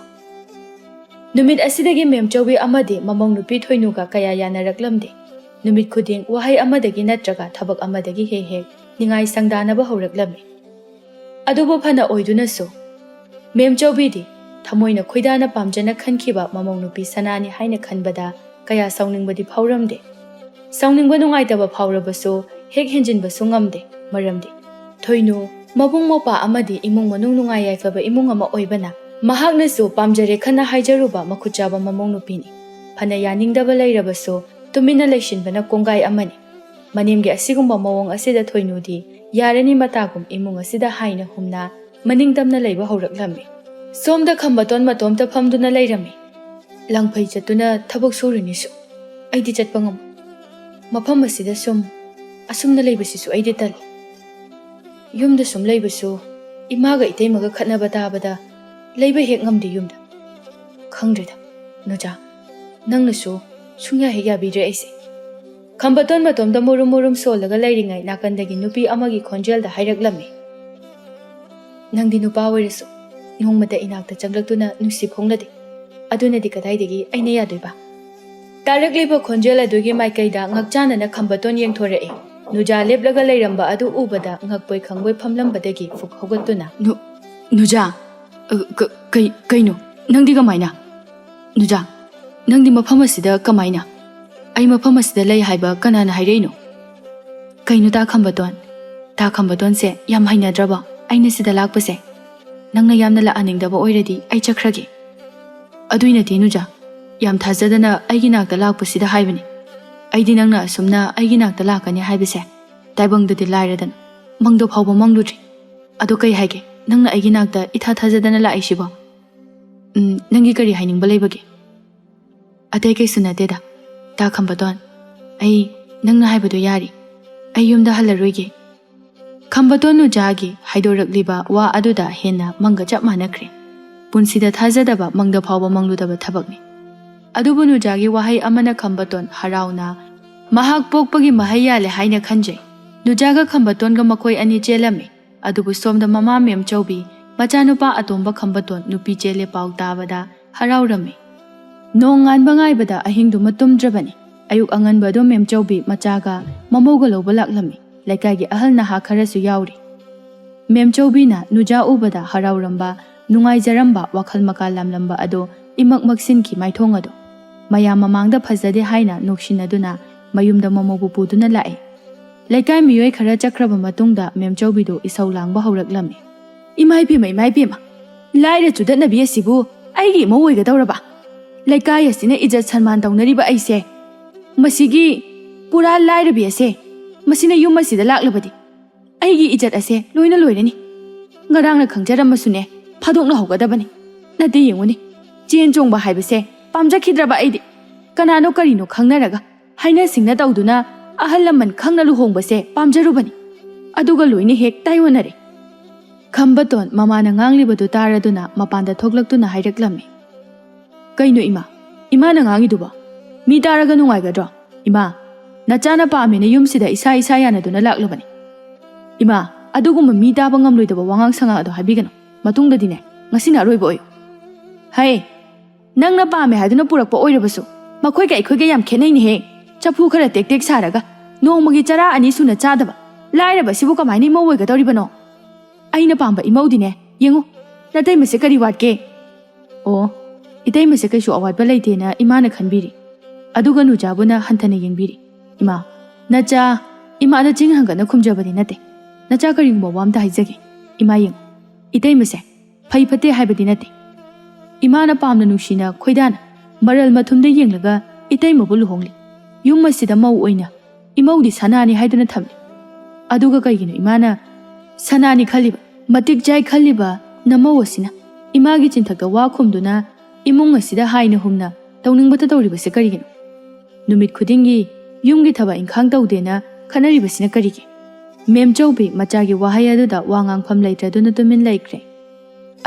ꯅꯨꯃꯤꯠ ꯑꯁꯤꯗꯒꯤ ꯃꯦꯝꯆꯧꯕꯤ ꯑꯃꯗꯤ ꯃꯃꯧ ꯅꯨꯄꯤ ꯊꯣꯏꯅꯨꯒ ꯀꯌꯥ ꯌꯥꯅꯔꯛꯂꯝꯗꯦ꯫ ꯅꯨꯃꯤꯠ ꯈꯨꯗꯤꯡ ꯋꯥꯍꯩ ꯑꯃꯗꯒꯤ ꯅꯠꯇ꯭ꯔꯒ ꯊꯕꯛ ꯑꯃꯗꯒꯤ ꯍꯦꯛ ꯍꯦꯛ ꯅꯤꯡꯉꯥꯏ ꯁꯪꯗꯥꯅꯕ ꯍꯧꯔꯛꯂꯝꯃꯤ꯫ ꯑꯗꯨꯕꯨ ꯐꯅ ꯑꯣꯏꯗꯨꯅꯁꯨ ꯃꯦꯝꯆꯧꯕꯤꯗꯤ ꯊꯃꯣꯏꯅ ꯈꯣꯏꯗꯥꯅ ꯄꯥꯝꯖꯅ ꯈꯟꯈꯤꯕ ꯃꯃꯧ ꯅꯨꯄꯤ ꯁꯅꯥꯅꯤ ꯍꯥꯏꯅ ꯈꯟꯕꯗ ꯀꯌꯥ ꯁꯥꯎꯅꯤꯡꯕꯗꯤ ꯐꯥꯎꯔꯝꯗꯦ꯫ ꯁꯥꯎꯅꯤꯡꯕ ꯅꯨꯡꯉꯥꯏꯇꯕ ꯐꯥꯎꯔꯕꯁꯨ ꯍꯦꯛ ꯍꯦꯟꯖꯤꯟꯕꯁꯨ ꯉꯝꯗꯦ꯫ ꯃꯔꯝꯗꯤ ꯊꯣꯏꯅꯨ ꯃꯕꯨꯡ ꯃꯧꯄ꯭ꯋꯥ ꯑꯃꯗꯤ ꯏꯃꯨꯡ ꯃꯅꯨꯡ ꯅꯨꯡꯉꯥꯏ ꯌꯥꯏꯐꯕ ꯏꯃꯨꯡ ꯑꯃ ꯑꯣꯏꯕꯅ ꯃꯍꯥꯛꯅꯁꯨ ꯄꯥꯝꯖꯔꯦ ꯈꯟꯅ ꯍꯥꯏꯖꯔꯨꯕ ꯃꯈꯨꯠ ꯆꯥꯕ ꯃꯃꯧ ꯅꯨꯄꯤꯅꯤ꯫ ꯐꯅ ꯌꯥꯅꯤꯡꯗꯕ ꯂꯩꯔꯕꯁꯨ ꯇꯨꯃꯤꯟꯅ ꯂꯩꯁꯤꯟꯕꯅ ꯀꯣꯡꯒꯥꯏ ꯑꯃꯅꯤ꯫ ꯃꯅꯦꯝꯒꯤ ꯑꯁꯤꯒꯨꯝꯕ ꯃꯑꯣꯡ ꯑꯁꯤꯗ ꯊꯣꯏꯅꯨꯗꯤ ꯌꯥꯔꯅꯤ ꯃꯇꯥꯒꯨꯝ ꯏꯃꯨꯡ ꯑꯁꯤꯗ ꯍꯥꯏꯅ ꯍꯨꯝꯅ ꯃꯅꯤꯡ ꯇꯝꯅ ꯂꯩꯕ ꯍꯧꯔꯛꯂꯝꯃꯤ꯫ ꯁꯣꯝꯗ ꯈꯝꯕꯇꯣꯟ ꯃꯇꯣꯝꯇ ꯐꯝꯗꯨꯅ ꯂꯩꯔꯝꯃꯤ꯫ "ꯂꯪꯐꯩ ꯆꯠꯇꯨꯅ ꯊꯕꯛ ꯁꯨꯔꯤꯅꯤꯁꯨ ꯑꯩꯗꯤ ꯆꯠꯄ ꯉꯝꯃꯣꯏ꯫ ꯃꯐꯝ ꯑꯁꯤꯗ ꯁꯨꯝ ꯑꯁꯨꯝꯅ ꯂꯩꯕꯁꯤꯁꯨ ꯑꯩꯗꯤ ꯇꯜꯂꯤ꯫" ꯌꯨꯝꯗ ꯁꯨꯝ ꯂꯩꯕꯁꯨ ꯏꯃꯥꯒ ꯏꯇꯩꯃꯒ ꯈꯠꯅꯕ ꯇꯥꯕꯗ ꯂꯩꯕ ꯍꯦꯛ ꯉꯝꯗꯦ ꯌꯨꯝꯗ꯫ ꯈꯪꯗ꯭ꯔꯦꯗ, ꯅꯨꯖꯥ, ꯅꯪꯅꯁꯨ ꯁꯨꯡꯌꯥ ꯍꯦꯛ ꯌꯥꯕꯤꯗ꯭ꯔꯦ ꯑꯩꯁꯦ꯫ ꯈꯝꯕꯇꯣꯟ ꯃꯇꯣꯝꯗ ꯃꯨꯔꯨꯝ ꯃꯨꯔꯨꯝ ꯁꯣꯜꯂꯒ ꯂꯩꯔꯤꯉꯩ ꯅꯥꯀꯟꯗꯒꯤ ꯅꯨꯄꯤ ꯑꯃꯒꯤ ꯈꯣꯟꯖꯦꯜꯗ ꯍꯥꯏꯔꯛꯂꯝꯃꯤ, "ꯅꯪꯗꯤ ꯅꯨꯄꯥ ꯑꯣꯏꯔꯁꯨ ꯅꯣꯡꯃꯇ ꯏꯅꯥꯛꯇ ꯆꯪꯂꯛꯇꯨꯅ ꯅꯨꯡꯁꯤ ꯐꯣꯡꯂꯗꯦ꯫ ꯑꯗꯨꯅꯗꯤ ꯀꯗꯥꯏꯗꯒꯤ ꯑꯩꯅ ꯌꯥꯗꯣꯏꯕ?" ꯇꯥꯔꯛꯂꯤꯕ ꯈꯣꯟꯖꯦꯜ ꯑꯗꯨꯒꯤ ꯃꯥꯏꯀꯩꯗ ꯉꯛꯆꯥꯟꯅꯅ ꯈꯝꯕꯇꯣꯟ ꯌꯦꯡꯊꯣꯔꯛꯏ꯫ ꯅꯨꯖꯥ ꯂꯦꯞꯂꯒ ꯂꯩꯔꯝꯕ ꯑꯗꯨ ꯎꯕꯗ ꯉꯛꯄꯣꯏ ꯈꯪꯕꯣꯏ ꯐꯝꯂꯝꯕꯗꯒꯤ ꯐꯨꯛ ꯍꯧꯒꯠꯇꯨꯅ, "ꯅꯨ-, ꯅꯨꯖꯥ, ꯑ, ꯀ-, ꯀꯩ-, ꯀꯩꯅꯣ? ꯅꯪꯗꯤ ꯀꯃꯥꯏꯅ? ꯅꯨꯖꯥ, ꯅꯪꯗꯤ ꯃꯐꯝ ꯑꯁꯤꯗ ꯀꯃꯥꯏꯅ? ꯑꯩ ꯃꯐꯝ ꯑꯁꯤꯗ ꯂꯩ ꯍꯥꯏꯕ ꯀꯅꯥꯅ ꯍꯥꯏꯔꯛꯏꯅꯣ?" "ꯀꯩꯅꯣ ꯇꯥ ꯈꯝꯕꯇꯣꯟ? ꯇꯥ ꯈꯝꯕꯇꯣꯟꯁꯦ ꯌꯥꯝ ꯍꯩꯅꯗ꯭ꯔꯕ ꯑꯩꯅ ꯁꯤꯗ ꯂꯥꯛꯄꯁꯦ? ꯅꯪꯅ ꯌꯥꯝꯅ ꯂꯥꯛꯍꯟꯅꯤꯡꯗꯕ ꯑꯣꯏꯔꯗꯤ ꯑꯩ ꯆꯠꯈ꯭ꯔꯒꯦ꯫ ꯑꯗꯨꯏ ꯅꯠꯇꯦ ꯅꯨꯖꯥ, ꯌꯥꯝ ꯊꯥꯖꯗꯅ ꯑꯩꯒꯤ ꯅꯥꯛꯇ ꯂꯥꯛꯄꯁꯤꯗ ꯍꯥꯏꯕꯅꯤ꯫ ꯑꯩꯗꯤ ꯅꯪꯅ ꯑꯁꯨꯝꯅ ꯑꯩꯒꯤ ꯅꯥꯛꯇ ꯂꯥꯛꯀꯅꯤ ꯍꯥꯏꯕꯁꯦ ꯇꯥꯏꯕꯪꯗꯗꯤ ꯂꯥꯏꯔꯗꯅ ꯃꯪꯗ ꯐꯥꯎꯕ ꯃꯪꯂꯨꯗ꯭ꯔꯤ꯫ ꯑꯗꯣ ꯀꯩ ꯍꯥꯏꯒꯦ, ꯅꯪꯅ ꯑꯩꯒꯤ ꯅꯥꯛꯇ ꯏꯊꯥ ꯊꯥꯖꯗꯅ ꯂꯥꯛꯏꯁꯤꯕꯣ? ꯎꯝ, ꯅꯪꯒꯤ ꯀꯔꯤ ꯍꯥꯏꯅꯤꯡꯕ ꯂꯩꯕꯒꯦ?" "ꯑꯇꯩ ꯀꯩꯁꯨ ꯅꯠꯇꯦꯗ, ꯇꯥ ꯈꯝꯕꯇꯣꯟ꯫ ꯑꯩ, ꯅꯪꯅ ꯍꯥꯏꯕꯗꯣ ꯌꯥꯔꯤ꯫ ꯑꯩ ꯌꯨꯝꯗ ꯍꯜꯂꯔꯣꯏꯒꯦ꯫" ꯈꯝꯕꯇꯣꯟ ꯅꯨꯖꯥꯒꯤ ꯍꯥꯏꯗꯣꯔꯛꯂꯤꯕ ꯋꯥ ꯑꯗꯨꯗ ꯍꯦꯟꯅ ꯃꯪꯒ ꯆꯞ ꯃꯥꯟꯅꯈ꯭ꯔꯦ꯫ ꯄꯨꯟꯁꯤꯗ ꯊꯥꯖꯗꯕ, ꯃꯪꯗ ꯐꯥꯎꯕ ꯃꯪꯂꯨꯗꯕ ꯊꯕꯛꯅꯤ꯫ ꯑꯗꯨꯕꯨ ꯅꯨꯖꯥꯒꯤ ꯋꯥꯍꯩ ꯑꯃꯅ ꯈꯝꯕꯇꯣꯟ ꯍꯔꯥꯎꯅ ꯃꯍꯥꯛ ꯄꯣꯛꯄꯒꯤ ꯃꯍꯩ ꯌꯥꯜꯂꯦ ꯍꯥꯏꯅ ꯈꯟꯖꯩ꯫ ꯅꯨꯖꯥꯒ ꯈꯝꯕꯇꯣꯟꯒ ꯃꯈꯣꯏ ꯑꯅꯤ ꯆꯦꯜꯂꯝꯃꯤ꯫ ꯑꯗꯨꯕꯨ ꯁꯣꯝꯗ ꯃꯃꯥ ꯃꯦꯝꯆꯧꯕꯤ, ꯃꯆꯥꯅꯨꯄꯥ ꯑꯇꯣꯝꯕ ꯈꯝꯕꯇꯣꯟ ꯅꯨꯄꯤ ꯆꯦꯜꯂꯦ ꯄꯥꯎ ꯇꯥꯕꯗ ꯍꯔꯥꯎꯔꯝꯃꯤ꯫ ꯅꯣꯡ ꯉꯥꯟꯕ ꯉꯥꯏꯕꯗ ꯑꯍꯤꯡꯗꯨꯃ ꯇꯨꯝꯗ꯭ꯔꯕꯅꯤ꯫ ꯑꯌꯨꯛ ꯑꯉꯟꯕ ꯑꯗꯨꯝ ꯃꯦꯝꯆꯧꯕꯤ ꯃꯆꯥꯒ ꯃꯃꯧꯒ ꯂꯧꯕ ꯂꯥꯛꯂꯝꯃꯤ꯫ ꯂꯩꯀꯥꯏꯒꯤ ꯑꯍꯜ ꯅꯍꯥ ꯈꯔꯁꯨ ꯌꯥꯎꯔꯤ꯫ ꯃꯦꯝꯆꯧꯕꯤꯅ ꯅꯨꯖꯥ ꯎꯕꯗ ꯍꯔꯥꯎꯔꯝꯕ, ꯅꯨꯡꯉꯥꯏꯖꯔꯝꯕ, ꯋꯥꯈꯜ ꯃꯀꯥ ꯂꯥꯝꯂꯝꯕ ꯑꯗꯨ ꯏꯃꯛ ꯃꯛꯁꯤꯟꯈꯤ ꯃꯥꯏꯊꯣꯡ ꯑꯗꯨ꯫ ꯃꯌꯥꯝ ꯃꯃꯥꯡꯗ ꯐꯖꯗꯦ ꯍꯥꯏꯅ ꯅꯣꯛꯁꯤꯟꯅꯗꯨꯅ ꯃꯌꯨꯝꯗ ꯃꯃꯧꯕꯨ ꯄꯨꯗꯨꯅ ꯂꯥꯛꯏ꯫ ꯂꯩꯀꯥꯏ ꯃꯤꯑꯣꯏ ꯈꯔ ꯆꯠꯈ꯭ꯔꯕ ꯃꯇꯨꯡꯗ ꯃꯦꯝꯆꯧꯕꯤꯗꯨ ꯏꯁꯧ ꯂꯥꯡꯕ ꯍꯧꯔꯛꯂꯝꯃꯤ꯫ "ꯏꯃꯥ ꯏꯕꯦꯝꯃ, ꯏꯃꯥ ꯏꯕꯦꯝꯃ, ꯂꯥꯏꯔ ꯆꯨꯗꯠꯅꯕꯤ ꯑꯁꯤꯕꯨ ꯑꯩꯒꯤ ꯏꯃꯧ ꯑꯣꯏꯒꯗꯧꯔꯕ? ꯂꯩꯀꯥꯏ ꯑꯁꯤꯅ ꯏꯖꯠ ꯁꯟꯃꯥꯟ ꯇꯧꯅꯔꯤꯕ ꯑꯩꯁꯦ ꯃꯁꯤꯒꯤ ꯄꯨꯔꯥ ꯂꯥꯏꯔꯕꯤ ꯑꯁꯦ, ꯃꯁꯤꯅ ꯌꯨꯝ ꯑꯁꯤꯗ ꯂꯥꯛꯂꯕꯗꯤ ꯑꯩꯒꯤ ꯏꯖꯠ ꯑꯁꯦ ꯂꯣꯏꯅ ꯂꯣꯏꯔꯅꯤ꯫ ꯉꯔꯥꯡꯅ ꯈꯪꯖꯔꯝꯃꯁꯨꯅꯦ, ꯐꯥꯗꯣꯛꯅꯍꯧꯒꯗꯕꯅꯤ꯫ ꯅꯠꯇꯦ, ꯌꯦꯡꯉꯨꯅꯦ, ꯆꯦꯟ ꯆꯣꯡꯕ ꯍꯥꯏꯕꯁꯦ ꯄꯥꯝꯖꯈꯤꯗ꯭ꯔꯕ ꯑꯩꯗꯤ꯫ ꯀꯅꯥꯅꯣ ꯀꯔꯤꯅꯣ ꯈꯪꯅꯔꯒ ꯍꯥꯏꯅ ꯁꯤꯡꯅ ꯇꯧꯗꯨꯅ ꯑꯍꯜ ꯂꯃꯟ ꯈꯪꯅ ꯂꯨꯍꯣꯡꯕꯁꯦ ꯄꯥꯝꯖꯔꯨꯕꯅꯤ꯫ ꯑꯗꯨꯒ ꯂꯣꯏꯅ ꯍꯦꯛ ꯇꯥꯏꯑꯣꯟꯅꯔꯦ꯫ ꯈꯝꯕꯇꯣꯟ ꯃꯃꯥꯅ ꯉꯥꯡꯂꯤꯕꯗꯨ ꯇꯥꯔꯗꯨꯅ ꯃꯄꯥꯟꯗ ꯊꯣꯛꯂꯛꯇꯨꯅ ꯍꯥꯏꯔꯛꯂꯝꯃꯤ, "ꯀꯩꯅꯣ ꯏꯃꯥ? ꯏꯃꯥꯅ ꯉꯥꯡꯉꯤꯗꯨꯕꯣ? ꯃꯤ ꯇꯥꯔꯒ ꯅꯨꯡꯉꯥꯏꯒꯗ꯭ꯔꯣ? ꯏꯃꯥ, ꯅꯆꯥꯅ ꯄꯥꯝꯃꯦꯅ ꯌꯨꯝꯁꯤꯗ ꯏꯁꯥ ꯏꯁꯥ ꯌꯥꯅꯗꯨꯅ ꯂꯥꯛꯂꯕꯅꯤ꯫ ꯏꯃꯥ, ꯑꯗꯨꯒꯨꯝꯕ ꯃꯤ ꯇꯥꯕ ꯉꯝꯂꯣꯏꯗꯕ ꯋꯥꯉꯥꯡ ꯁꯉꯥꯡ ꯑꯗꯣ ꯍꯥꯏꯕꯤꯒꯅꯨ꯫ ꯃꯇꯨꯡꯗꯗꯤꯅꯦ, ꯉꯁꯤꯅ ꯑꯔꯣꯏꯕ ꯑꯣꯏꯌꯨ꯫ ꯍꯩ, ꯅꯪꯅ ꯄꯥꯝꯃꯦ ꯍꯥꯏꯗꯨꯅ ꯄꯨꯔꯛꯄ ꯑꯣꯏꯔꯕꯁꯨ, ꯃꯈꯣꯏꯒ ꯑꯩꯈꯣꯏꯒ ꯌꯥꯝ ꯈꯦꯠꯅꯩꯅꯦꯍꯦ꯫ ꯆꯐꯨ ꯈꯔ ꯇꯦꯛ ꯇꯦꯛ ꯁꯥꯔꯒ, ꯅꯣꯡꯃꯒꯤ ꯆꯔꯥ ꯑꯅꯤ ꯁꯨꯅ ꯆꯥꯗꯕ ꯂꯥꯏꯔꯕꯁꯤꯕꯨ ꯀꯃꯥꯏꯅ ꯏꯃꯧ ꯑꯣꯏꯒꯗꯧꯔꯤꯕꯅꯣ? ꯑꯩꯅ ꯄꯥꯝꯕ ꯏꯃꯧꯗꯤꯅꯦ, ꯌꯦꯡꯉꯨ, ꯅꯇꯩꯃꯁꯦ ꯀꯔꯤ ꯋꯥꯠꯀꯦ?" "ꯑꯣ, ꯏꯇꯩꯃꯁꯦ ꯀꯩꯁꯨ ꯑꯋꯥꯠꯄ ꯂꯩꯇꯦꯅ ꯏꯃꯥꯅ ꯈꯟꯕꯤꯔꯤ꯫ ꯑꯗꯨꯒ ꯅꯨꯖꯥꯕꯨꯅ ꯍꯟꯊꯅ ꯌꯦꯡꯕꯤꯔꯤ꯫ ꯏꯃꯥ, ꯅꯆꯥ, ꯏꯃꯥꯗ ꯆꯤꯡ ꯍꯪꯒꯠꯅ ꯈꯨꯝꯖꯕꯗꯤ ꯅꯠꯇꯦ꯫ ꯅꯆꯥ, ꯀꯔꯤꯒꯨꯝꯕ ꯋꯥ ꯑꯝꯇ ꯍꯥꯏꯖꯒꯦ꯫ ꯏꯃꯥ, ꯌꯦꯡꯉꯨ, ꯏꯇꯩꯃꯁꯦ ꯐꯩ ꯐꯠꯇꯦ ꯍꯥꯏꯕꯗꯤ ꯅꯠꯇꯦ꯫ ꯏꯃꯥꯅ ꯄꯥꯝꯅ ꯅꯨꯡꯁꯤꯅ ꯈꯣꯏꯗꯥꯅ ꯃꯔꯜ ꯃꯊꯨꯝꯗ ꯌꯦꯡꯂꯒ ꯏꯇꯩꯃꯕꯨ ꯂꯨꯍꯣꯡꯂꯤ꯫ ꯌꯨꯝ ꯑꯁꯤꯗ ꯃꯧ ꯑꯣꯏꯅ ꯏꯃꯧꯗꯤ ꯁꯅꯥꯅꯤ ꯍꯥꯏꯗꯨꯅ ꯊꯝꯂꯤ꯫ ꯑꯗꯨꯒ ꯀꯩꯒꯤꯅꯣ ꯏꯃꯥꯅ ꯁꯅꯥꯅꯤ ꯈꯜꯂꯤꯕ, ꯃꯇꯤꯛ ꯆꯥꯏ ꯈꯜꯂꯤꯕ ꯅꯃꯧ ꯑꯁꯤꯅ ꯏꯃꯥꯒꯤ ꯆꯤꯟꯊꯛꯇ ꯋꯥ ꯈꯨꯝꯗꯨꯅ ꯏꯃꯨꯡ ꯑꯁꯤꯗ ꯍꯥꯏꯅ ꯍꯨꯝꯅ ꯇꯧꯅꯤꯡꯕꯇ ꯇꯧꯔꯤꯕꯁꯦ ꯀꯔꯤꯒꯤꯅꯣ? ꯅꯨꯃꯤꯠ ꯈꯨꯗꯤꯡꯒꯤ ꯌꯨꯝꯒꯤ ꯊꯕꯛ ꯏꯪꯈꯥꯡ ꯇꯧꯗꯦꯅ ꯈꯠꯅꯔꯤꯕꯁꯤꯅ ꯀꯔꯤꯒꯤ?" ꯃꯦꯝꯆꯧꯕꯤ ꯃꯆꯥꯒꯤ ꯋꯥꯍꯩ ꯑꯗꯨꯗ ꯋꯥ ꯉꯥꯡꯐꯝ ꯂꯩꯇ꯭ꯔꯗꯨꯅ ꯇꯨꯃꯤꯟ ꯂꯩꯈ꯭ꯔꯦ꯫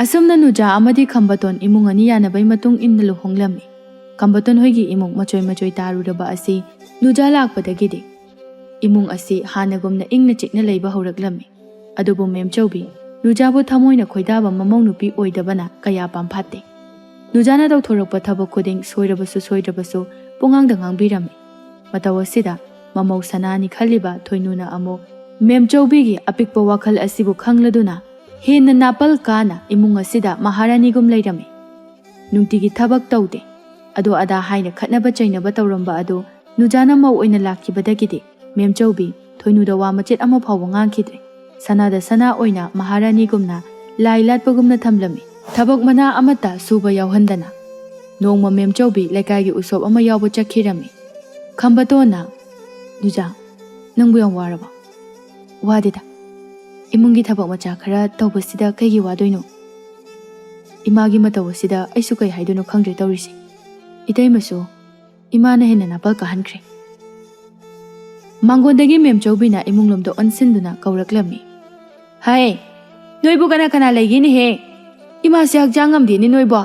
ꯑꯁꯨꯝꯅ ꯅꯨꯖꯥ ꯑꯃꯗꯤ ꯈꯝꯕꯇꯣꯟ ꯏꯃꯨꯡ ꯑꯅꯤ ꯌꯥꯅꯕꯩ ꯃꯇꯨꯡ ꯏꯟꯅ ꯂꯨꯍꯣꯡꯂꯝꯃꯤ꯫ ꯈꯝꯕꯇꯣꯟ ꯍꯣꯏꯒꯤ ꯏꯃꯨꯡ ꯃꯆꯣꯏ ꯃꯆꯣꯏ ꯇꯥꯔꯨꯔꯕ ꯑꯁꯤ ꯅꯨꯖꯥ ꯂꯥꯛꯄꯗꯒꯤꯗꯤ ꯏꯃꯨꯡ ꯑꯁꯤ ꯍꯥꯟꯅꯒꯨꯝꯅ ꯏꯪꯅ ꯆꯤꯛꯅ ꯂꯩꯕ ꯍꯧꯔꯛꯂꯝꯃꯤ꯫ ꯑꯗꯨꯕꯨ ꯃꯦꯝꯆꯧꯕꯤ, ꯅꯨꯖꯥꯕꯨ ꯊꯃꯣꯏꯅ ꯈꯣꯏꯗꯥꯕ ꯃꯃꯧ ꯅꯨꯄꯤ ꯑꯣꯏꯗꯕꯅ ꯀꯌꯥ ꯄꯥꯝꯐꯥꯠꯇꯦ꯫ ꯅꯨꯖꯥꯅ ꯇꯧꯊꯣꯔꯛꯄ ꯊꯕꯛ ꯈꯨꯗꯤꯡ ꯁꯣꯏꯔꯕꯁꯨ ꯁꯣꯏꯗ꯭ꯔꯕꯁꯨ ꯄꯨꯡꯉꯥꯡꯗ ꯉꯥꯡꯕꯤꯔꯝꯃꯤ꯫ ꯃꯇꯧ ꯑꯁꯤꯗ ꯃꯃꯧ ꯁꯅꯥꯅꯤ ꯈꯜꯂꯤꯕ ꯊꯣꯏꯅꯨꯅ ꯑꯃꯨꯛ ꯃꯦꯝꯆꯧꯕꯤꯒꯤ ꯑꯄꯤꯛꯄ ꯋꯥꯈꯜ ꯑꯁꯤꯕꯨ ꯈꯪꯂꯗꯨꯅ ꯍꯦꯟꯅ ꯅꯥꯄꯜ ꯀꯥꯅ ꯏꯃꯨꯡ ꯑꯁꯤꯗ ꯃꯍꯥꯔꯥꯅꯤꯒꯨꯝ ꯂꯩꯔꯝꯃꯤ꯫ ꯅꯨꯡꯇꯤꯒꯤ ꯊꯕꯛ ꯇꯧꯗꯦ, ꯑꯗꯨ ꯑꯗꯥ ꯍꯥꯏꯅ ꯈꯠꯅꯕ ꯆꯩꯅꯕ ꯇꯧꯔꯝꯕ ꯑꯗꯨ ꯅꯨꯖꯥꯅ ꯃꯧ ꯑꯣꯏꯅ ꯂꯥꯛꯈꯤꯕꯗꯒꯤꯗꯤ ꯃꯦꯝꯆꯧꯕꯤ ꯊꯣꯏꯅꯨꯗ ꯋꯥ ꯃꯆꯦꯠ ꯑꯃ ꯐꯥꯎꯕ ꯉꯥꯡꯈꯤꯗ꯭ꯔꯦ꯫ ꯁꯅꯥꯗ ꯁꯅꯥ ꯑꯣꯏꯅ ꯃꯍꯥꯔꯥꯅꯤꯒꯨꯝꯅ ꯂꯥꯏ ꯂꯥꯠꯄꯒꯨꯝꯅ ꯊꯝꯂꯝꯃꯤ꯫ ꯊꯕꯛ ꯃꯅꯥ ꯑꯃꯠꯇ ꯁꯨꯕ ꯌꯥꯎꯍꯟꯗꯅ꯫ ꯅꯣꯡꯃ ꯃꯦꯝꯆꯧꯕꯤ ꯂꯩꯀꯥꯏꯒꯤ ꯎꯁꯣꯞ ꯑꯃ ꯌꯥꯎꯕ ꯆꯠꯈꯤꯔꯝꯃꯤ꯫ ꯈꯝꯕꯇꯣꯟꯅ, "ꯅꯨꯖꯥ, ꯅꯪꯕꯨ ꯌꯥꯝ ꯋꯥꯔꯕꯣ?" "ꯋꯥꯗꯦꯗ꯫ ꯏꯃꯨꯡꯒꯤ ꯊꯕꯛ ꯃꯆꯥ ꯈꯔ ꯇꯧꯕꯁꯤꯗ ꯀꯩꯒꯤ ꯋꯥꯗꯣꯏꯅꯣ? ꯏꯃꯥꯒꯤ ꯃꯇꯧ ꯑꯁꯤꯗ ꯑꯩꯁꯨ ꯀꯩ ꯍꯥꯏꯗꯣꯏꯅꯣ ꯈꯪꯗ꯭ꯔꯦ ꯇꯧꯔꯤꯁꯦ꯫ ꯏꯇꯩꯃꯁꯨ ꯏꯃꯥꯅ ꯍꯦꯟꯅ ꯅꯥꯄꯜ ꯀꯥꯍꯟꯈ꯭ꯔꯦ꯫" ꯃꯥꯡꯒꯣꯟꯗꯒꯤ ꯃꯦꯝꯆꯧꯕꯤꯅ ꯏꯃꯨꯡꯂꯣꯝꯗ ꯑꯣꯟꯁꯤꯟꯗꯨꯅ ꯀꯧꯔꯛꯂꯝꯃꯤ꯫ "ꯍꯩ, ꯅꯣꯏꯕꯨ ꯀꯅꯥ ꯀꯅꯥ ꯂꯩꯒꯦꯅꯦꯍꯦ? ꯏꯃꯥꯁꯦ ꯍꯛꯆꯥꯡ ꯉꯝꯗꯦꯅꯦ ꯅꯣꯏꯕꯣ꯫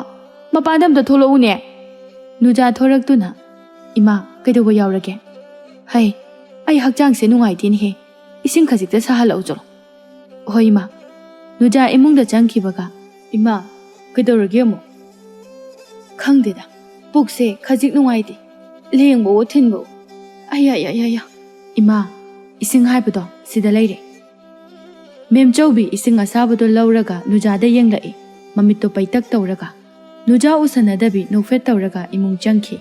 ꯃꯄꯥꯟꯗ ꯑꯝꯇ ꯊꯣꯛꯂꯛꯎꯅꯦ꯫" ꯅꯨꯖꯥ ꯊꯣꯔꯛꯇꯨꯅ, "ꯏꯃꯥ, ꯀꯩꯗꯧꯕ ꯌꯥꯎꯔꯒꯦ?" "ꯍꯩ, ꯑꯩ ꯍꯛꯆꯥꯡꯁꯦ ꯅꯨꯡꯉꯥꯏꯇꯦꯅꯦꯍꯦ꯫ ꯏꯁꯤꯡ ꯈꯖꯤꯛꯇ ꯁꯥꯍꯜꯂꯛꯎ ꯆꯣ꯫" "ꯍꯣꯏ ꯏꯃꯥ꯫" ꯅꯨꯖꯥ ꯏꯃꯨꯡꯗ ꯆꯪꯈꯤꯕꯒ, "ꯏꯃꯥ, ꯀꯩꯗꯧꯔꯒꯦ ꯑꯃꯨꯛ?" "ꯈꯪꯗꯦꯗ, ꯄꯨꯛꯁꯦ ꯈꯖꯤꯛ ꯅꯨꯡꯉꯥꯏꯇꯦ꯫ ꯂꯦꯡꯕꯋꯣ ꯊꯤꯟꯕꯋꯣ꯫ ꯑꯌꯥ, ꯑꯌꯥ, ꯑꯌꯥ, ꯑꯌꯥ꯫" "ꯏꯃꯥ, ꯏꯁꯤꯡ ꯍꯥꯏꯕꯗꯣ ꯁꯤꯗ ꯂꯩꯔꯦ꯫" ꯃꯦꯝꯆꯧꯕꯤ ꯏꯁꯤꯡ ꯑꯁꯥꯕꯗꯣ ꯂꯧꯔꯒ ꯅꯨꯖꯥꯗ ꯌꯦꯡꯂꯛꯏ, ꯃꯃꯤꯠꯇꯣ ꯄꯩꯇꯛ ꯇꯧꯔꯒ꯫ ꯅꯨꯖꯥ ꯎꯁꯟꯅꯗꯕꯤ ꯅꯣꯛꯐꯦꯠ ꯇꯧꯔꯒ ꯏꯃꯨꯡ ꯆꯪꯈꯤ꯫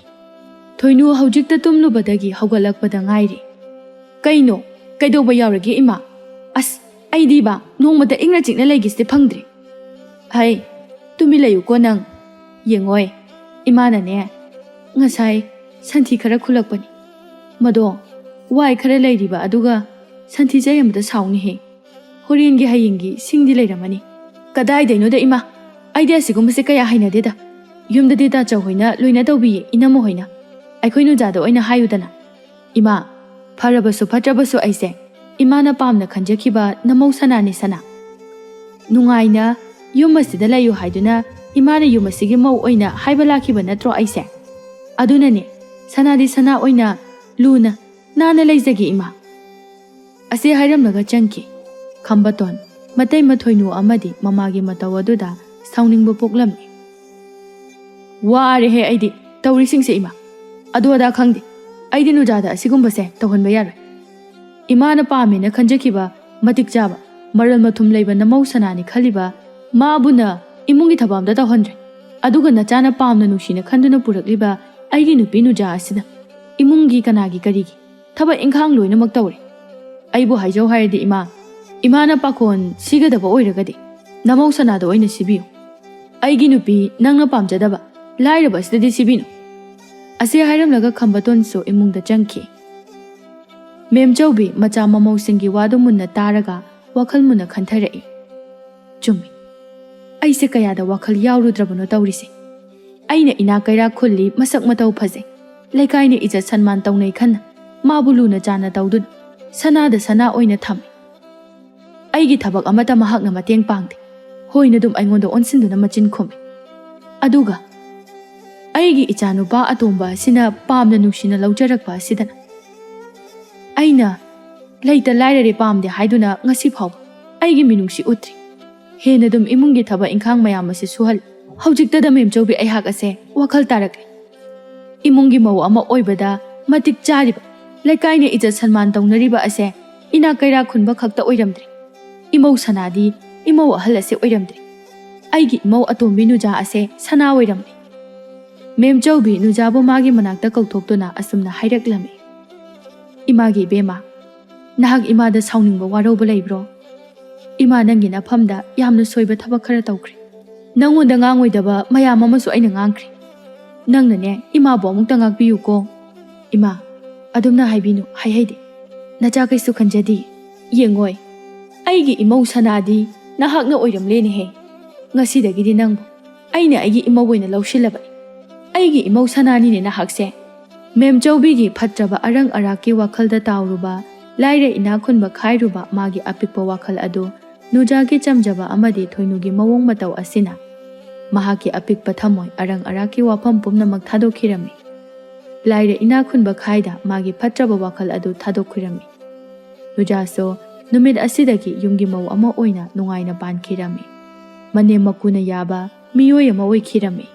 ꯊꯣꯏꯅꯨ ꯍꯧꯖꯤꯛꯇ ꯇꯨꯝꯂꯨꯕꯗꯒꯤ ꯍꯧꯒꯠꯂꯛꯄꯗ ꯉꯥꯏꯔꯤ꯫ "ꯀꯩꯅꯣ? ꯀꯩꯗꯧꯕ ꯌꯥꯎꯔꯒꯦ ꯏꯃꯥ? ꯑꯁ, ꯑꯩꯗꯤꯕ ꯅꯣꯡꯃꯇ ꯏꯪꯅ ꯆꯤꯛꯅ ꯂꯩꯒꯦꯁꯦ ꯐꯪꯗ꯭ꯔꯦ꯫" "ꯍꯩ, ꯇꯨꯃꯤꯟ ꯂꯩꯌꯨꯀꯣ ꯅꯪ꯫ ꯌꯦꯡꯉꯣꯏ, ꯏꯃꯥꯅꯅꯦ, ꯉꯁꯥꯏ ꯁꯟꯊꯤ ꯈꯔ ꯈꯨꯜꯂꯛꯄꯅꯤ꯫ ꯃꯗꯣ ꯋꯥꯏ ꯈꯔ ꯂꯩꯔꯤꯕ, ꯑꯗꯨꯒ ꯁꯟꯊꯤ ꯆꯩ ꯑꯃꯗ ꯁꯥꯎꯅꯤꯍꯦ꯫ ꯍꯣꯔꯦꯟꯒꯤ ꯍꯌꯦꯡꯒꯤ ꯁꯤꯡꯗꯤ ꯂꯩꯔꯝꯃꯅꯤ꯫" "ꯀꯗꯥꯏꯗꯩꯅꯣꯗ ꯏꯃꯥ, ꯑꯩꯗꯤ ꯑꯁꯤꯒꯨꯝꯕꯁꯦ ꯀꯌꯥ ꯍꯩꯅꯗꯦꯗ꯫ ꯌꯨꯝꯗꯗꯤ ꯇꯥꯆꯧ ꯍꯣꯏꯅ ꯂꯣꯏꯅ ꯇꯧꯕꯤꯌꯦ, ꯏꯅꯝꯃ ꯍꯣꯏꯅ꯫ ꯑꯩꯈꯣꯏ ꯅꯨꯖꯥꯗ ꯑꯣꯏꯅ ꯍꯥꯏꯌꯨꯗꯅ꯫" "ꯏꯃꯥ, ꯐꯔꯕꯁꯨ ꯐꯠꯇ꯭ꯔꯕꯁꯨ ꯑꯩꯁꯦ ꯏꯃꯥꯅ ꯄꯥꯝꯅ ꯈꯟꯖꯈꯤꯕ ꯅꯃꯧ ꯁꯅꯥꯅꯤ ꯁꯅꯥ꯫ ꯅꯨꯡꯉꯥꯏꯅ ꯌꯨꯝ ꯑꯁꯤꯗ ꯂꯩꯌꯨ ꯍꯥꯏꯗꯨꯅ ꯏꯃꯥꯅ ꯌꯨꯝ ꯑꯁꯤꯒꯤ ꯃꯧ ꯑꯣꯏꯅ ꯍꯥꯏꯕ ꯂꯥꯛꯈꯤꯕ ꯅꯠꯇ꯭ꯔꯣ ꯑꯩꯁꯦ? ꯑꯗꯨꯅꯅꯦ, ꯁꯅꯥꯗꯤ ꯁꯅꯥ ꯑꯣꯏꯅ ꯂꯨꯅ ꯅꯥꯟꯅ ꯂꯩꯖꯒꯦ ꯏꯃꯥ꯫" ꯑꯁꯤ ꯍꯥꯏꯔꯝꯂꯒ ꯆꯪꯈꯤ꯫ ꯈꯝꯕꯇꯣꯟ, ꯃꯇꯩ ꯃꯊꯣꯏꯅꯨ ꯑꯃꯗꯤ ꯃꯃꯥꯒꯤ ꯃꯇꯧ ꯑꯗꯨꯗ ꯁꯥꯎꯅꯤꯡꯕ ꯄꯣꯛꯂꯝꯃꯤ꯫ "ꯋꯥꯔꯦꯍꯦ ꯑꯩꯗꯤ ꯇꯧꯔꯤꯁꯤꯡꯁꯦ ꯏꯃꯥ꯫ ꯑꯗꯨ ꯑꯗꯥ ꯈꯪꯗꯦ꯫ ꯑꯩꯗꯤ ꯅꯨꯖꯥꯗ ꯑꯁꯤꯒꯨꯝꯕꯁꯦ ꯇꯧꯍꯟꯕ ꯌꯥꯔꯣꯏ꯫ ꯏꯃꯥꯅ ꯄꯥꯝꯃꯦꯅ ꯈꯟꯖꯈꯤꯕ ꯃꯇꯤꯛ ꯆꯥꯕ, ꯃꯔꯜ ꯃꯊꯨꯝ ꯂꯩꯕ ꯅꯃꯧ ꯁꯅꯥꯅꯤ ꯈꯜꯂꯤꯕ ꯃꯥꯕꯨꯅ ꯏꯃꯨꯡꯒꯤ ꯊꯕꯛ ꯑꯝꯇ ꯇꯧꯍꯟꯗ꯭ꯔꯦ꯫ ꯑꯗꯨꯒ ꯅꯆꯥꯅ ꯄꯥꯝꯅ ꯅꯨꯡꯁꯤꯅ ꯈꯟꯗꯨꯅ ꯄꯨꯔꯛꯂꯤꯕ ꯑꯩꯒꯤ ꯅꯨꯄꯤ ꯅꯨꯖꯥ ꯑꯁꯤꯅ ꯏꯃꯨꯡꯒꯤ ꯀꯅꯥꯒꯤ ꯀꯔꯤꯒꯤ ꯊꯕꯛ ꯏꯪꯈꯥꯡ ꯂꯣꯏꯅꯃꯛ ꯇꯧꯔꯦ꯫ ꯑꯩꯕꯨ ꯍꯥꯏꯖꯧ ꯍꯥꯏꯔꯗꯤ ꯏꯃꯥ, ꯏꯃꯥꯅ ꯄꯥꯈꯣꯟ ꯁꯤꯒꯗꯕ ꯑꯣꯏꯔꯒꯗꯤ ꯅꯃꯧ ꯁꯅꯥꯗ ꯑꯣꯏꯅ ꯁꯤꯕꯤꯌꯨ꯫ ꯑꯩꯒꯤ ꯅꯨꯄꯤ ꯅꯪꯅ ꯄꯥꯝꯖꯗꯕ, ꯂꯥꯏꯔꯕ ꯑꯁꯤꯗꯗꯤ ꯁꯤꯕꯤꯅꯨ꯫" ꯑꯁꯤ ꯍꯥꯏꯔꯝꯂꯒ ꯈꯝꯕꯇꯣꯟꯁꯨ ꯏꯃꯨꯡꯗ ꯆꯪꯈꯤ꯫ ꯃꯦꯝꯆꯧꯕꯤ ꯃꯆꯥ ꯃꯃꯧꯁꯤꯡꯒꯤ ꯋꯥꯗꯨ ꯃꯨꯟꯅ ꯇꯥꯔꯒ ꯋꯥꯈꯜ ꯃꯨꯟꯅ ꯈꯟꯊꯔꯛꯏ꯫ "ꯆꯨꯝꯃꯤ꯫ ꯑꯩꯁꯦ ꯀꯌꯥꯗ ꯋꯥꯈꯜ ꯌꯥꯎꯔꯨꯗ꯭ꯔꯕꯅꯣ ꯇꯧꯔꯤꯁꯦ꯫ ꯑꯩꯅ ꯏꯅꯥꯛ ꯀꯩꯔꯥꯛ ꯈꯨꯜꯂꯤ, ꯃꯁꯛ ꯃꯇꯧ ꯐꯖꯩ, ꯂꯩꯀꯥꯏꯅ ꯏꯖꯠ ꯁꯟꯃꯥꯟ ꯇꯧꯅꯩ ꯈꯟꯅ ꯃꯥꯕꯨ ꯂꯨꯅ ꯆꯥꯟꯅ ꯇꯧꯗꯨꯅ ꯁꯅꯥꯗ ꯁꯅꯥ ꯑꯣꯏꯅ ꯊꯝꯃꯤ꯫ ꯑꯩꯒꯤ ꯊꯕꯛ ꯑꯃꯠꯇ ꯃꯍꯥꯛꯅ ꯃꯇꯦꯡ ꯄꯥꯡꯗꯦ꯫ ꯍꯣꯏꯅ ꯑꯗꯨꯝ ꯑꯩꯉꯣꯟꯗ ꯑꯣꯟꯁꯤꯟꯗꯨꯅ ꯃꯆꯤꯟ ꯈꯨꯝꯃꯤ꯫ ꯑꯗꯨꯒ ꯑꯩꯒꯤ ꯏꯆꯥꯅꯨꯄꯥ ꯑꯇꯣꯝꯕ ꯑꯁꯤꯅ ꯄꯥꯝꯅ ꯅꯨꯡꯁꯤꯅ ꯂꯧꯖꯔꯛꯄ ꯑꯁꯤꯗꯅ ꯑꯩꯅ ꯂꯩꯇ ꯂꯥꯏꯔꯔꯦ ꯄꯥꯝꯗꯦ ꯍꯥꯏꯗꯨꯅ ꯉꯁꯤ ꯐꯥꯎꯕ ꯑꯩꯒꯤ ꯃꯤꯅꯨꯡꯁꯤ ꯎꯠꯇ꯭ꯔꯤ꯫ ꯍꯦꯟꯅ ꯑꯗꯨꯝ ꯏꯃꯨꯡꯒꯤ ꯊꯕꯛ ꯏꯪꯈꯥꯡ ꯃꯌꯥꯝ ꯑꯁꯤ ꯁꯨꯍꯜꯂꯤ꯫ ꯍꯧꯖꯤꯛꯇꯗ ꯃꯦꯝꯆꯧꯕꯤ ꯑꯩꯍꯥꯛ ꯑꯁꯦ ꯋꯥꯈꯜ ꯇꯥꯔꯛꯂꯦ꯫ ꯏꯃꯨꯡꯒꯤ ꯃꯧ ꯑꯃ ꯑꯣꯏꯕꯗ ꯃꯇꯤꯛ ꯆꯥꯔꯤꯕ, ꯂꯩꯀꯥꯏꯅ ꯏꯖꯠ ꯁꯟꯃꯥꯟ ꯇꯧꯅꯔꯤꯕ ꯑꯁꯦ ꯏꯅꯥꯛ ꯀꯩꯔꯥꯛ ꯈꯨꯟꯕ ꯈꯛꯇ ꯑꯣꯏꯔꯝꯗ꯭ꯔꯦ꯫ ꯏꯃꯧ ꯁꯅꯥꯗꯤ ꯏꯃꯧ ꯑꯍꯜ ꯑꯁꯦ ꯑꯣꯏꯔꯝꯗ꯭ꯔꯦ꯫ ꯑꯩꯒꯤ ꯏꯃꯧ ꯑꯇꯣꯝꯕꯤ ꯅꯨꯖꯥ ꯑꯁꯦ ꯁꯅꯥ ꯑꯣꯏꯔꯝꯂꯦ꯫ ꯃꯦꯝꯆꯧꯕꯤ ꯅꯨꯖꯥꯕꯨ ꯃꯥꯒꯤ ꯃꯅꯥꯛꯇ ꯀꯧꯊꯣꯛꯇꯨꯅ ꯑꯁꯨꯝꯅ ꯍꯥꯏꯔꯛꯂꯝꯃꯤ, "ꯏꯃꯥꯒꯤ ꯏꯕꯦꯝꯃ, ꯅꯍꯥꯛ ꯏꯃꯥꯗ ꯁꯥꯎꯅꯤꯡꯕ ꯋꯥꯔꯧꯕ ꯂꯩꯕ꯭ꯔꯣ? ꯏꯃꯥ ꯅꯪꯒꯤ ꯅꯐꯝꯗ ꯌꯥꯝꯅ ꯁꯣꯏꯕ ꯊꯕꯛ ꯈꯔ ꯇꯧꯈ꯭ꯔꯦ꯫ ꯅꯪꯉꯣꯟꯗ ꯉꯥꯡꯉꯣꯏꯗꯕ ꯃꯌꯥꯝ ꯑꯃꯁꯨ ꯑꯩꯅ ꯉꯥꯡꯈ꯭ꯔꯦ꯫ ꯅꯪꯅꯅꯦ ꯏꯃꯥꯕꯨ ꯑꯃꯨꯛꯇ ꯉꯥꯛꯄꯤꯌꯨꯀꯣ꯫ ꯏꯃꯥ, ꯑꯗꯨꯝꯅ ꯍꯥꯏꯕꯤꯅꯨ, ꯍꯥꯏꯍꯩꯗꯦ꯫ ꯅꯆꯥ ꯀꯩꯁꯨ ꯈꯟꯖꯗꯦ꯫ ꯌꯦꯡꯉꯣꯏ, ꯑꯩꯒꯤ ꯏꯃꯧ ꯁꯅꯥꯗꯤ ꯅꯍꯥꯛꯅ ꯑꯣꯏꯔꯝꯂꯦꯅꯦꯍꯦ꯫ ꯉꯁꯤꯗꯒꯤꯗꯤ ꯅꯪꯕꯨ ꯑꯩꯅ ꯑꯩꯒꯤ ꯏꯃꯧ ꯑꯣꯏꯅ ꯂꯧꯁꯤꯜꯂꯕꯅꯤ꯫ ꯑꯩꯒꯤ ꯏꯃꯧ ꯁꯅꯥꯅꯤꯅꯦ ꯅꯍꯥꯛꯁꯦ꯫" ꯃꯦꯝꯆꯧꯕꯤꯒꯤ ꯐꯠꯇ꯭ꯔꯕ ꯑꯔꯪ ꯑꯔꯥꯛꯀꯤ ꯋꯥꯈꯜꯗ ꯇꯥꯎꯔꯨꯕ, ꯂꯥꯏꯔ ꯏꯅꯥꯛ ꯈꯨꯟꯕ ꯈꯥꯏꯔꯨꯕ ꯃꯥꯒꯤ ꯑꯄꯤꯛꯄ ꯋꯥꯈꯜ ꯑꯗꯨ ꯅꯨꯖꯥꯒꯤ ꯆꯝꯖꯕ ꯑꯃꯗꯤ ꯊꯣꯏꯅꯨꯒꯤ ꯃꯑꯣꯡ ꯃꯇꯧ ꯑꯁꯤꯅ ꯃꯍꯥꯛꯀꯤ ꯑꯄꯤꯛꯄ ꯊꯃꯣꯏ ꯑꯔꯪ ꯑꯔꯥꯛꯀꯤ ꯋꯥꯐꯝ ꯄꯨꯝꯅꯃꯛ ꯊꯥꯗꯣꯛꯈꯤꯔꯝꯃꯤ꯫ ꯂꯥꯏꯔ ꯏꯅꯥꯛ ꯈꯨꯟꯕ ꯈꯥꯏꯗ ꯃꯥꯒꯤ ꯐꯠꯇ꯭ꯔꯕ ꯋꯥꯈꯜ ꯑꯗꯨ ꯊꯥꯗꯣꯛꯈꯤꯔꯝꯃꯤ꯫ ꯅꯨꯖꯥꯁꯨ ꯅꯨꯃꯤꯠ ꯑꯁꯤꯗꯒꯤ ꯌꯨꯝꯒꯤ ꯃꯧ ꯑꯃ ꯑꯣꯏꯅ ꯅꯨꯡꯉꯥꯏꯅ ꯄꯥꯟꯈꯤꯔꯝꯃꯤ꯫ ꯃꯅꯦꯝ ꯃꯀꯨꯅ ꯌꯥꯕ ꯃꯤꯑꯣꯏ ꯑꯃ ꯑꯣꯏꯈꯤꯔꯝꯃꯤ꯫